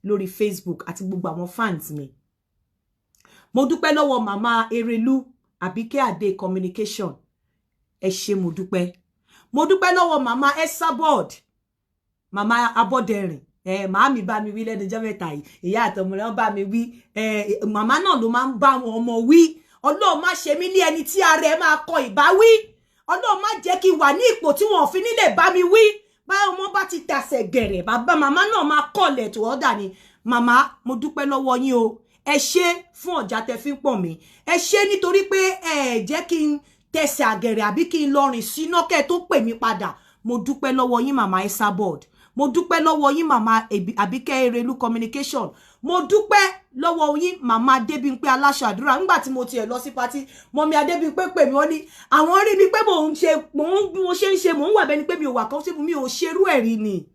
lórí Facebook àti gbogbo àwọn fans mi. Mo dúpẹ́ lọ́wọ́ màmá Erelu Àbíkẹ́ Adé Communication. Ẹ ṣé, mo dúpẹ́. Mo dúpẹ́ lọ́wọ́ màmá Esabod, màmá Abọ́dẹrìn. Ẹ màá mi bá mi wí lẹ́nu ọjọ́ mẹ́ta yìí. Ìyá àtọmọ rẹ̀ bá mi wí. Ẹ màmá náà ló máa ń bá wọn ọmọ wí. Ọlọ́run má ṣe mí ní ẹni tí ara ẹ máa kọ ìbáwí. Ọlọ́run má jẹ́ kí n wà ní ipò tí wọn ò fi nílè bá mi wí. Bá ọmọ bá ti tàsẹ̀ gẹ̀rẹ̀, bàbá màmá náà máa kọ̀lẹ̀ tó ọ̀dà ni. Màmá, mo dúpẹ́ lọ́wọ́ yín o. Ẹ ṣé fún ọ̀já tẹ fi ń pọ̀ mí. Ẹ ṣé nítorí pé ẹ jẹ́ kí n tẹsẹ̀ àgẹ̀rẹ̀ àbí kí n lọ rìn síná kẹ́ tó pè mí padà. Mo dúpẹ́ lọ́wọ́ yín, màmá Esabod. Mo dúpẹ́ lọ́wọ́ yín, màmá Àbíkẹ́ Erelu Communication. Mo dúpẹ́ lọ́wọ́ yín, màmá Adébímpé Aláṣọ Àdúrà. Nígbà tí mo tiẹ̀ lọ sí party, mummy Adébímpé pè mí. Wọ́n ní àwọn rí mi pé mò ń ṣe, mò ń bí mo ṣe ń ṣe, mò ń wà bẹ́ni pé mi ò wà comfortable, mi ò ṣerú ẹ̀ rí ni.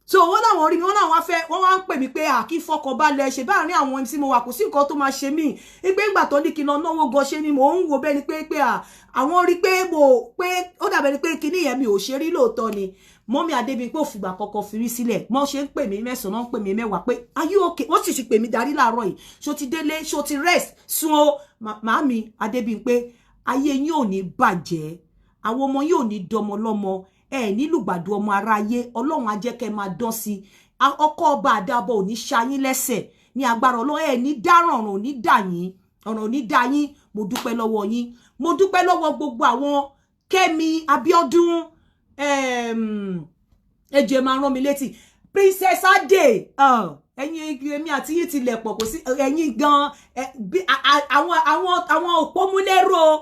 So wọ́n láwọn rí mi, wọ́n láwọn fẹ́, wọ́n wá ń pè mí pé à kí fọkànbalẹ̀ ṣe báàrin àwọn MC mo wà, kò sí nǹkan tó máa ṣe mí. Pé ìgbà tó ní kí n lọ náwó gan, ṣe ni mò ń wo bẹ́ni pé à àwọn rí pé mo pé ó dàbẹ́ ni pé kinní yẹn mi ò ṣe rí. Lóòótọ́ ni, mummy Adébímpé ò fìgbà kọ́kọ́ fi rí sílẹ̀. Mọ́ ṣe ń pè mí mẹ́sàn-án, ń pè mí mẹ́wàá pé, "Are you okay?" Wọ́n sì ti pè mí darí láàárọ̀ yìí, ṣó ti délé, ṣó ti rest sun o. Màámi Adébímpé, ayé yín ò ní bàjẹ́, àwọn ọmọ yín ò ní dọmọ lọ́mọ, ẹ nílùgbàdo ọmọ aráyé. Ọlọ́run á jẹ́ kẹ́ máa dán sí. Ọkọ ọba àdàbọ̀ ò ní ṣayín lẹ́sẹ̀ ní agbára Ọlọ́run. Ẹ ní dáràn, ọ̀ràn ò ní dà yín, ọ̀ràn ò ní dà yín. Mo dúpẹ́ lọ́wọ́ yín. Mo dúpẹ́ lọ́wọ́ gbogbo àwọn Kẹ́mi Abíọ́dún, ẹ jẹ́ máa rán mi létí, Princess Ade. Ẹ̀yin, èmi àti yín tilẹ̀ pọ̀, kò sí ẹ̀yin gan àwọn òpómúlérò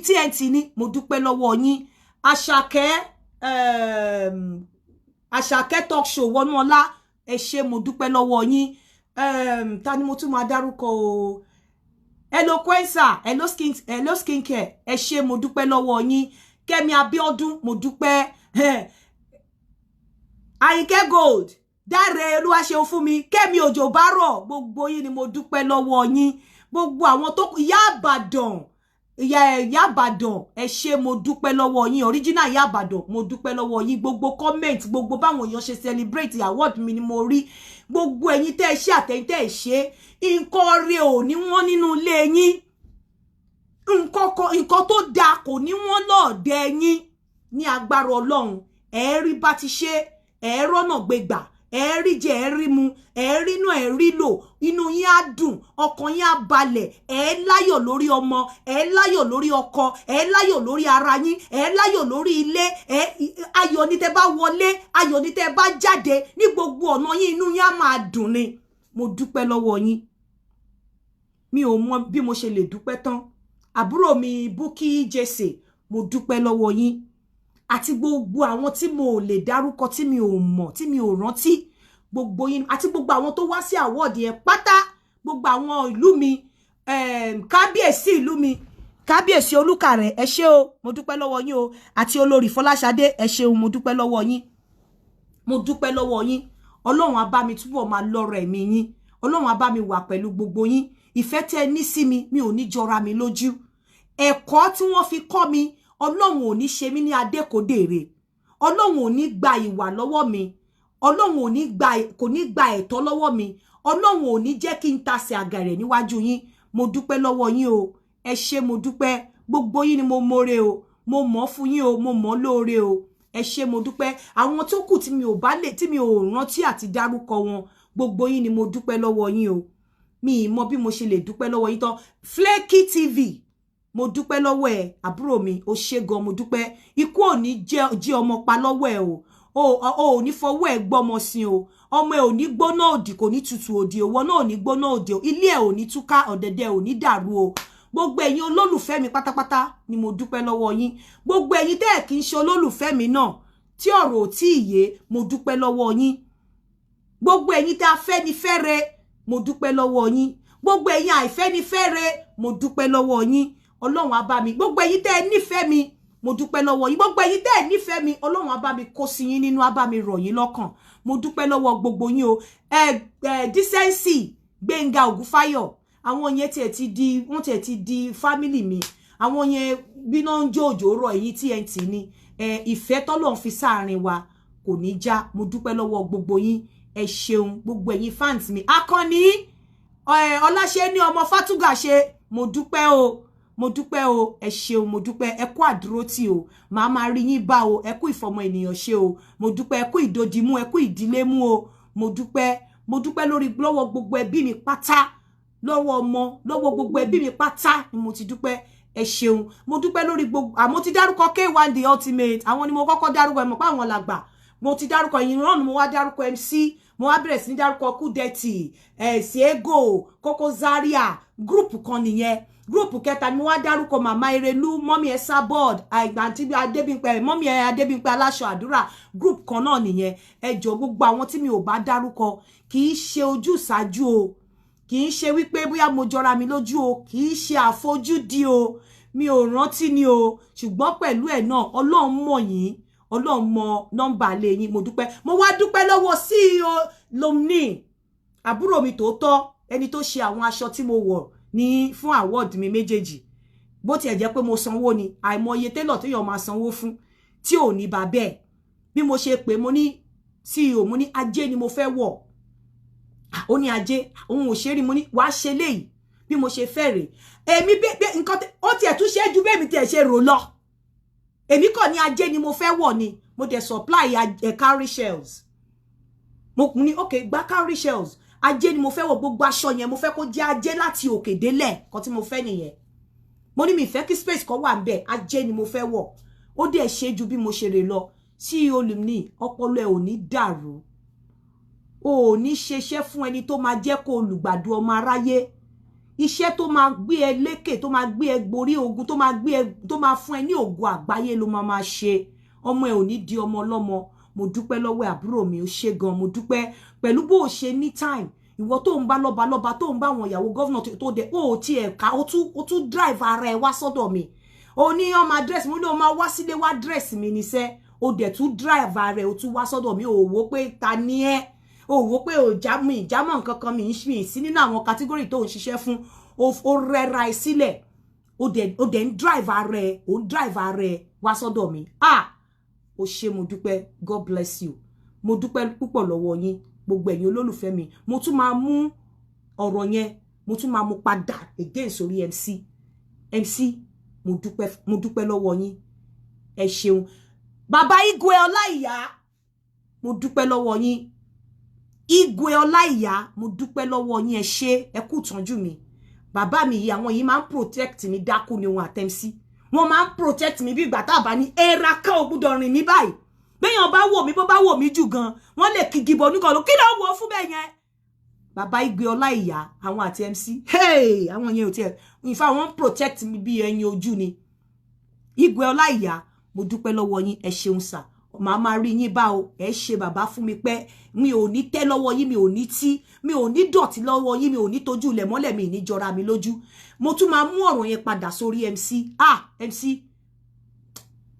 TNT ni. Mo dúpẹ́ lọ́wọ́ yín. Àṣàkẹ́, Àṣàkẹ́ Talk Show Wọnúọlá, ẹ ṣé, mo dúpẹ́ lọ́wọ́ yín. Ta ni mo tún máa dárúkọ o? Eloquenza, Hello Skin, Hello Skincare, ẹ ṣé, mo dúpẹ́ lọ́wọ́ yín. Kẹ́mi Abíọ́dún, mo dúpẹ́. Àyìnkẹ́ Gold, Dáre Olúwaṣeun fún mi, Kẹ́mi Òjò Bárọ̀, gbogbo yín ni mo dúpẹ́ lọ́wọ́ yín. Gbogbo àwọn tó, Ìyá Àbàdàn, ìyá Àbàdàn, ẹ ṣé, mo dúpẹ́ lọ́wọ́ yín. Original Ìyá Àbàdàn, mo dúpẹ́ lọ́wọ́ yín. Gbogbo comment, gbogbo báwọn èèyàn ṣe celebrate award mi ni mo rí. Gbogbo ẹ̀yin tẹ́ ẹ ṣe, àtẹ̀yin tẹ́ ẹ ṣe, nǹkan rẹ̀ ò ní wọ́n nínú ilé yín, nǹkan tó dáa kò ní wọ́n lọ́ọ̀dẹ yín ní agbára Ọlọ́run. Ẹ rí bá ti ṣe, ẹ rọ́nà gbégbà, ẹ rí jẹ, ẹ rí mu, ẹ rí inú, ẹ rí lò. Inú yín á dùn, ọkàn yín á balẹ̀, ẹ láyọ̀ lórí ọmọ, ẹ láyọ̀ lórí ọkọ, ẹ láyọ̀ lórí ara yín, ẹ láyọ̀ lórí ilé. Ẹ ayọ̀ ní tẹ́ bá wọlé, ayọ̀ ní tẹ́ bá jáde, ní gbogbo ọ̀nà yín, inú yín á máa dùn ni. Mo dúpẹ́ lọ́wọ́ yín. Mi ò mọ bí mo ṣe lè dúpẹ́ tán. Àbúrò mi Bukky Jesse, mo dúpẹ́ lọ́wọ́ yín, àti gbogbo àwọn tí mo ò lè dárúkọ, tí mi ò mọ̀, tí mi ò rántí, gbogbo yín, àti gbogbo àwọn tó wá sí award yẹn pátá, gbogbo àwọn ìlú mi, kábíyèsí ìlú mi, Kábíyèsí Olúkàrẹ, ẹ ṣé o, mo dúpẹ́ lọ́wọ́ yín o, àti olórí Fọláṣadé, ẹ ṣeun, mo dúpẹ́ lọ́wọ́ yín. Mo dúpẹ́ lọ́wọ́ yín. Ọlọ́run á bá mi túbọ̀ máa lọ́rọ̀ ẹ̀mí yín. Ọlọ́run á bá mi wà pẹ̀lú gbogbo yín. Ìfẹ́ tẹ́ ẹ ní sí mi, mi ò ní jọra mi lójú. Ẹ̀kọ́ tí wọ́n fi kọ́ mi, Ọlọ́run ò ní ṣe mí ní adékòdèrè. Ọlọ́run ò ní gba ìwà lọ́wọ́ mi. Ọlọ́run ò ní gba, kò ní gba ẹ̀tọ́ lọ́wọ́ mi. Ọlọ́run ò ní jẹ́ kí n tasẹ̀ àgàrẹ̀ níwájú yín. Mo dúpẹ́ lọ́wọ́ yín o. Ẹ ṣé, mo dúpẹ́. Gbogbo yín ni mo mọ̀re o. Mo mọ̀ fún yín o, mo mọ̀ lóore o. Ẹ ṣé, mo dúpẹ́. Àwọn tó kù tí mi ò bá lè, tí mi ò rántí àti dárúkọ wọn, gbogbo yín ni mo dúpẹ́ lọ́wọ́ yín o. Mi ì mọ bí mo ṣe lè dúpẹ́ lọ́wọ́ yín tán. Flaky TV. Mo dúpẹ́ lọ́wọ́ ẹ, àbúrò mi, o ṣé gan, mo dúpẹ́. Ikú ò ní jí ọmọ pa lọ́wọ́ ẹ o. O ò ní fọwọ́ ẹ gbọ́mọ sí o. Ọmọ ẹ ò ní gbóná òdì, kò ní tutù òdì, òwò náà ò ní gbóná òdì o. Ilé ẹ ò ní túká, ọ̀dẹ̀dẹ̀ ò ní dàrú o. Gbogbo ẹ̀yin olólùfẹ́ mi pátápátá ni mo dúpẹ́ lọ́wọ́ yín. Gbogbo ẹ̀yin tẹ́ ẹ̀ kì í ṣe olólùfẹ́ mi náà tí ọ̀rọ̀ ò tí ì yé, mo dúpẹ́ lọ́wọ́ yín. Gbogbo ẹ̀yin tá a fẹ́ ni fẹ́re, mo dúpẹ́ lọ́wọ́ yín. Gbogbo ẹ̀yin àìfẹ́ ni fẹ́re, mo dúpẹ́ lọ́wọ́ yín. Ọlọ́run á bá mi. Gbogbo ẹ̀yin tẹ́ ẹ nífẹ̀ẹ́ mi, mo dúpẹ́ lọ́wọ́ yín. Gbogbo ẹ̀yin tẹ́ ẹ nífẹ̀ẹ́ mi, Ọlọ́run á bá mi kó sí yín nínú, á bá mi rọ̀ yín lọ́kàn. Mo dúpẹ́ lọ́wọ́ gbogbo yín o. Ẹ ẹ Decency Gbénga Ògúnfáyọ̀, àwọn yẹn tiẹ̀ ti di, wọ́n tiẹ̀ ti di family mi. Àwọn yẹn bíná ń jó òjò rọ̀, ẹ̀yìn TNT ni. Ẹ ìfẹ́ tọ́lọ́run fi sáàrin wa kò ní já. Mo dúpẹ́ lọ́wọ́ gbogbo yín, ẹ ṣeun, gbogbo ẹ̀yin fans mi. Akànní Ọláṣẹ́ ní ọmọ Fátúgà ṣe, mo dúpẹ́ o, mo dúpẹ́ o, ẹ ṣeun, mo dúpẹ́, ẹ kú àdúrótì o, màá máa rí yín bá o, ẹ kú ìfọmọ ènìyàn ṣe o, mo dúpẹ́, ẹ kú ìdòdìmú, ẹ kú ìdílé mú o, mo dúpẹ́, mo dúpẹ́ lórí lọ́wọ́ gbogbo ẹbí mi pátá, lọ́wọ́ ọmọ, lọ́wọ́ gbogbo ẹbí mi pátá ni mo ti dúpẹ́, ẹ ṣeun, mo dúpẹ́ lórí gbogbo. Àmọ́ ti dárúkọ K1 The Ultimate, àwọn ni mo kọ́kọ́ dárúkọ, ẹ mọ̀ pé àwọn làgbà. Mo ti dárúkọ ìran, mo wá dárúkọ MC, mo wá bẹ̀rẹ̀ sí ní dárúkọ Kúdẹ̀tì, Ṣẹ́gò, Koko Zaria, group kan nìyẹn. Group kẹta ni mo wá dárúkọ Màmá Erelú, mọ́mí ẹ Sábọ́ọ̀d, àǹtí Adébímpé, mọ́mí ẹ Adébímpé aláṣọ àdúrà, group kan náà nìyẹn. Ẹ jọ̀ọ́, gbogbo àwọn tí mi ò bá dárúkọ, kì í ṣe ojúsàájú o, kì í ṣe wípé bóyá mo jọra mi lójú o, kì í ṣe àfojúdi o, mi ò rántí ni o. Ṣùgbọ́n pẹ̀lú ẹ̀ náà, Ọlọ́run mọ̀ yín, Ọlọ́run mọ nọ́mbà lé yín. Mo dúpẹ́. Mo wá dúpẹ́ lọ́wọ́ CEO Lomni, àbúrò mi tòótọ́, ẹni tó ṣe àwọn aṣọ tí mo wọ̀ ní fún award mi méjèèjì. Bó tiẹ̀ jẹ́ pé mo sanwó ni, àìmọye télọ̀ téèyàn máa sanwó fún tí ò ní bá bẹ́ẹ̀. Bí mo ṣe pé mo ní CEO, mo ní ajé ni mo fẹ́ wọ̀. Ó ní ajé òun ò ṣe rí. Mo ní wàá ṣe léyìí bí mo ṣe fẹ́ rè. Èmi bẹ́ẹ̀ nǹkan ó tiẹ̀ tún ṣe ju bẹ́ẹ̀ mi tiẹ̀ ṣe rò lọ. Èmi kàn ní ajé ni mo fẹ́ wọ̀ ni, mo dẹ̀ supply cowrie shells. Mo ní ok, gba cowrie shells, ajé ni mo fẹ́ wọ̀. Gbogbo aṣọ yẹn, mo fẹ́ kó jẹ́ ajé láti òkè délẹ̀. Kan tí mo fẹ́ nìyẹn. Mo ní mi fẹ́ kí space kan wà ńbẹ̀, ajé ni mo fẹ́ wọ̀. Ó dẹ̀ ṣe ju bí mo ṣe rè lọ. CEO Lumni, ọpọlọ ẹ ò ní dàrú, o ò ní ṣeṣẹ́ fún ẹni tó máa jẹ́ kó olùgbàdo ọmọ aráyé. Iṣẹ́ tó máa gbé ẹ lékè, tó máa gbé ẹ gborí ogun, tó máa gbé ẹ, tó máa fún ẹ ní ògo àgbáyé ló máa máa ṣe. Ọmọ ẹ ò ní di ọmọ ọlọ́mọ. Mo dúpẹ́ lọ́wọ́ àbúrò mi, ó ṣe gan, mo dúpẹ́ pẹ̀lú bó o ṣe ní time. Ìwọ tó ń bá lọ́ba lọ́ba, tó ń bá àwọn ìyàwó governor, tó dẹ̀ ó tiẹ̀ ká, ó tún drive ara ẹ wá sọ́dọ̀ mi. Ó ní ọmọ address mo ní o máa wá sílé wá address mi níṣẹ́. Ó dẹ̀ tún drive ara ẹ, ó tún wá sọ́dọ̀ mi. Ó wò pé ta ni ẹ́, ó wò pé ò já mi ìjámọ̀ nǹkan kan, mi ń sí nínú àwọn category tó ń ṣiṣẹ́ fún. Ó rẹ́ra ẹ sílẹ̀, ó dẹ̀ ń drive ara ẹ, ó ń drive ara ẹ wá sọ́dọ̀ mi. Ah, ó ṣé, mo dúpẹ́. God bless you. Mo dúpẹ́ púpọ̀ lọ́wọ́ yín, gbogbo ẹ̀yin olólùfẹ́ mi. Mo tún máa mú ọ̀rọ̀ yẹn, mo tún máa mú padà again sórí MC. MC, mo dúpẹ́, mo dúpẹ́ lọ́wọ́ yín, ẹ ṣeun. Bàbá Igwe Ọláìyá, mo dúpẹ́ lọ́wọ́ yín. Igwe Ọláìyá, mo dúpẹ́ lọ́wọ́ yín, ẹ ṣé, ẹ kú ìtọ́jú mi. Bàbá mi yìí, àwọn yìí máa ń protect mi dákú ni. Wọn àtẹ̀mísí, wọn máa ń protect mi bí ìgbà tá a bá ní era kan ò gbúdọ̀ rìn mí báyìí. Béèyàn bá wò mí, bó bá wò mí jù gan, wọ́n lè kigi bọ̀ níkan ló kí ló wò ó fún bẹ́ẹ̀ yẹn. Bàbá Igwe Ọláìyá, àwọn àti MC, hey, àwọn yẹn ò tiẹ̀, in fact, wọ́n protect mi bí ẹyin ojú ni. Igwe Ọláìyá, mo dúpẹ́ lọ́wọ́ yín, ẹ ṣeun sà, màá máa rí yín bá o. Ẹ ṣe bàbá fún mi pẹ́. Mi ò ní tẹ́ lọ́wọ́ yín, mi ò ní tí, mi ò ní dọ̀tí lọ́wọ́ yín, mi ò ní tójú ilẹ̀ mọ́lẹ̀, mi ní jọra mi lójú. Mo tún máa mú ọ̀rọ̀ yẹn padà sórí MC. Ah, MC,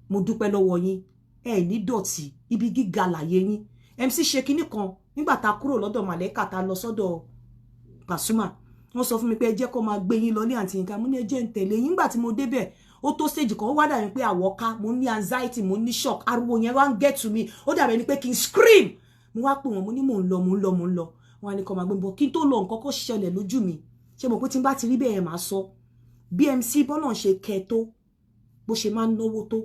mo dúpẹ́ lọ́wọ́ yín, ẹ ní dọ̀tí, ibi gíga láyé yín. MC ṣe kinní kan nígbà tá a kúrò lọ́dọ̀ Màlẹ́kà, tá a lọ sọ́dọ̀ Pasuma. Wọ́n sọ fún mi pé ẹ jẹ́ kó máa gbé yín lọ ní àǹtí Yínká. Mo ní ẹ jẹ́ ń tẹ̀lé yín. Nígbà tí mo débẹ̀, ó tó stage kan, ó wá dàbí pé àwọ̀ká, mo ní anxiety, mo ní shock, ariwo yẹn wá ń get to me, ó dàbí ẹni pé kí n scream. Mo wá pè wọ́n, mo ní mò ń lọ, mò ń lọ, mò ń lọ. Wọ́n á ní kó máa gbé mi bọ̀. Kí n tó lọ, nǹkan kó ṣẹlẹ̀ lójú mi. Ṣé mo pé tí n bá ti rí bẹ́ẹ̀, máa sọ bí MC bọ́lá ṣe kẹ tó, bó ṣe máa ń náwó tó.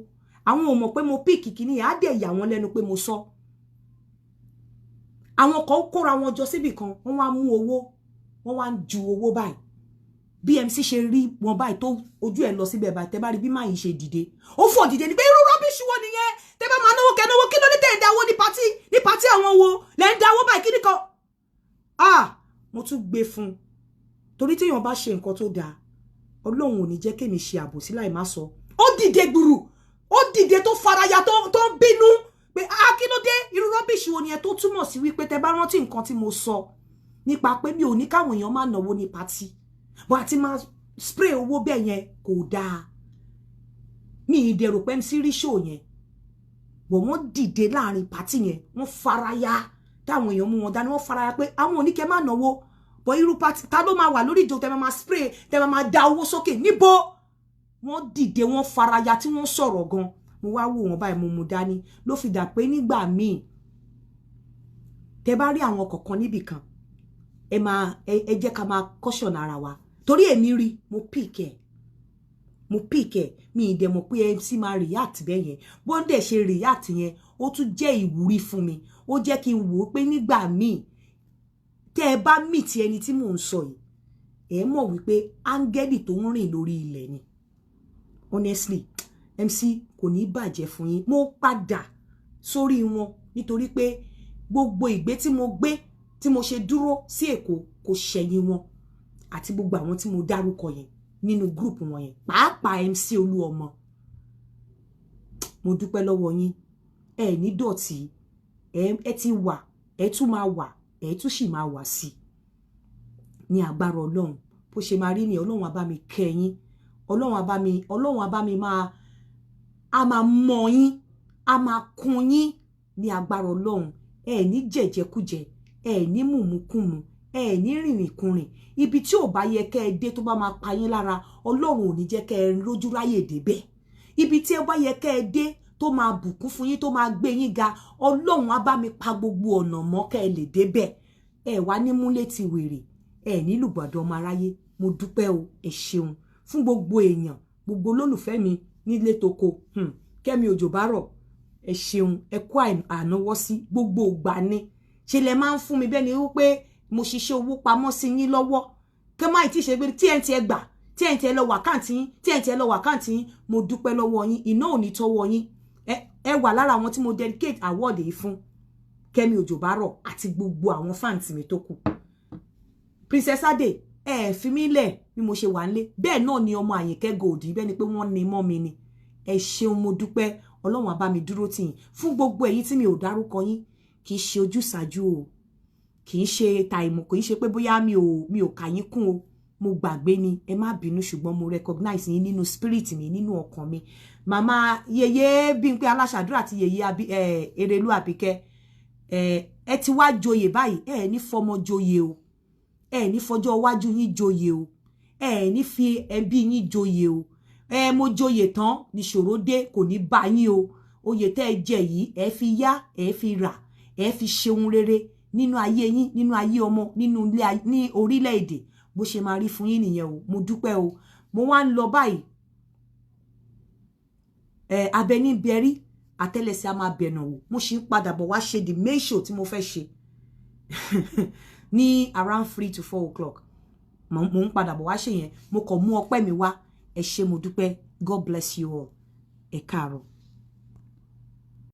Àwọn ò mọ̀ pé mo pick kìíní yẹn, á dẹ̀ yà wọ́n lẹ́nu pé mo sọ. Àwọn kan kóra wọn jọ síbì kan, wọ́n wá mú owó, wọ́n wá ń ju owó báyìí. Bí MC ṣe rí wọn báyìí tó ojú ẹ̀ lọ síbẹ̀ báyìí, tẹ́ bá rí bí máa yìí ṣe dìde, ó fò dìde ní pé irú rubbish wo nìyẹn? Tẹ́ bá máa náwó kẹ́ náwó. Kí ló ní tẹ́ ẹ̀ dáwó ní party? Ní party àwọn wo lẹ́ ń dáwó báyìí? Kí ni kan? Ah, mo tún gbé fún un, torí téèyàn bá ṣe nǹkan tó dáa, Ọlọ́run ò ní jẹ́ kémi ṣe àbòsí láì má sọ. Ó dìde gbùrù, ó dìde tó faraya, tó ń bínú pé ah, kí ló dé? Irú rubbish wo nìyẹn? Tó túmọ̀ sí wípé tẹ́ bá rántí nǹkan tí mo sọ nípa pé mi ò ní káwọn èèyàn máa náwó ní party bó àti máa spray owó bẹ́ẹ̀ yẹn, kò dáa. Mi ì dẹ̀rò pé MC rí show yẹn bọ̀. Wọ́n dìde láàrin party yẹn, wọ́n faraya táwọn èèyàn mú wọn dání, wọ́n faraya pé àwọn oníkẹ́ má náwó bọ̀. Irú party ta ló máa wà lórí ìjọ tẹ́ máa spray, tẹ́ máa da owó sókè níbo? Wọ́n dìde, wọ́n faraya tí wọ́n sọ̀rọ̀ gan. Mo wá wò wọ́n báyìí, mo mú dání. Ló fi dà pé nígbà míì, tẹ́ bá rí àwọn kọ̀ọ̀kan níbì kan, ẹ máa ẹ jẹ́ ká máa caution ara wa, torí èmi rí, mo pick ẹ̀, mo pick ẹ̀. Mi ì dẹ̀ mọ̀ pé MC máa react bẹ́ẹ̀ yẹn. Bó dẹ̀ ṣe react yẹn, ó tún jẹ́ ìwúrí fún mi. Ó jẹ́ kí n wò ó pé nígbà míì, tẹ́ ẹ bá meet ẹni tí mò ń sọ yìí, ẹ mọ̀ wípé áńgẹ́lì tó ń rìn lórí ilẹ̀ ni. Honestly, MC, kò ní bàjẹ́ fún yín. Mo padà sórí wọn nítorí pé gbogbo ìgbé tí mo gbé, tí mo ṣe dúró sí Èkó, kò ṣẹ̀yìn wọn àti gbogbo àwọn tí mo dárúkọ yẹn nínú group wọn yẹn, pàápàá MC Olúọmọ. Mo dúpẹ́ lọ́wọ́ yín. Ẹ ní dọ̀tí. Ẹ ti wà, ẹ tún máa wà, ẹ tún sì máa wà sí ní agbára Ọlọ́run. Bó ṣe máa rí ni. Ọlọ́run á bá mi kẹ́ yín, Ọlọ́run á bá mi, Ọlọ́run á bá mi máa, á máa mọ yín, á máa kún yín ní agbára Ọlọ́run. Ẹ ní jẹ̀jẹ̀kújẹ, ẹ ní mùmúkùmù, ẹ ní rìnrìnkùnrìn. Ibi tí ò bá yẹ kẹ́ ẹ dé, tó bá máa pa yín lára, Ọlọ́run ò ní jẹ́ kẹ́ ẹ rójú ráyè débẹ̀. Ibi tí ó bá yẹ kẹ́ ẹ dé, tó máa bùkún fún yín, tó máa gbé yín ga, Ọlọ́run á bá mi pa gbogbo ọ̀nà mọ́ kẹ́ ẹ lè débẹ̀. Ẹ wá ní múlé ti wèrè, ẹ ní lùgbàdo ọmọ aráyé. Mo dúpẹ́ o, ẹ ṣeun. Fún gbogbo èèyàn, gbogbo olólùfẹ́ mi nílé toko, Kẹ́mi òjò bá rọ̀, ẹ ṣeun, ẹ kó ànáwọ́ sí. Gbogbo ìgbà ni ṣe lẹ máa ń fún mi bẹ́ẹ̀ ni wípé mo ṣiṣẹ́ owó pamọ́ sí yín lọ́wọ́. Kí má tí ṣe pé TNT ẹ gbà, TNT ẹ lọ wà account yín, TNT ẹ lọ wà account yín. Mo dúpẹ́ lọ́wọ́ yín. Iná ò ní tọ́wọ́ yín. Ẹ wà lára àwọn tí mo dedicate award yìí fún, Kẹ́mi Òjòbárọ̀ àti gbogbo àwọn fans mi tó kù. Princess Ade, ẹ fi mí lẹ̀ bí mo ṣe wà nílé. Bẹ́ẹ̀ náà ni ọmọ Àyìnkẹ́ Gold, bẹ́ẹ̀ ni pé wọ́n ní mọ́ mi ni. Ẹ ṣeun, mo dúpẹ́. Ọlọ́run á bá mi dúró tì yín. Fún gbogbo ẹ̀yin tí mi ò dárúkọ yín, kì í ṣe ojúsàájú o, kì í ṣe tàìmọ̀, kì í ṣe pé bóyá mi ò kà yín kún o. Mo gbàgbé ni, ẹ má bínú. Ṣùgbọ́n mo recognize yín nínú spirit mi, nínú ọkàn mi. Màmá yeye Bímpé Aláṣàdúrà àti yeye Erelú Àbíkẹ́, ẹ ti wá joyè báyìí. Ẹ ní fọmọ joyè o, ẹ ní fọjọ́ iwájú yín joyè o, ẹ ní fi ẹbí yín joyè o. Ẹ mo joyè tán níṣòro dé, kò ní bá yín o. Oyè tẹ́ ẹ jẹ yìí, ẹ fi yá, ẹ fi rà, ẹ fi ṣeun rere nínú ayé yín, nínú ayé ọmọ, nínú ilé, ní orílẹ̀-èdè. Bó ṣe máa rí fún yín nìyẹn o. Mo dúpẹ́ o. Mo wá ń lọ báyìí. Ẹ abẹ ní bẹrí, àtẹ́lẹsẹ̀ a máa bẹ̀nà wò. Mo ṣì ń padà bọ̀ wá ṣe the main show tí mo fẹ́ ṣe ní around 3 to 4 o'clock. Mo ń padà bọ̀ wá ṣe yẹn. Mo kàn mú ọpẹ́ mi wá. Ẹ ṣé, mo dúpẹ́. God bless you all. Ẹ káàárọ̀.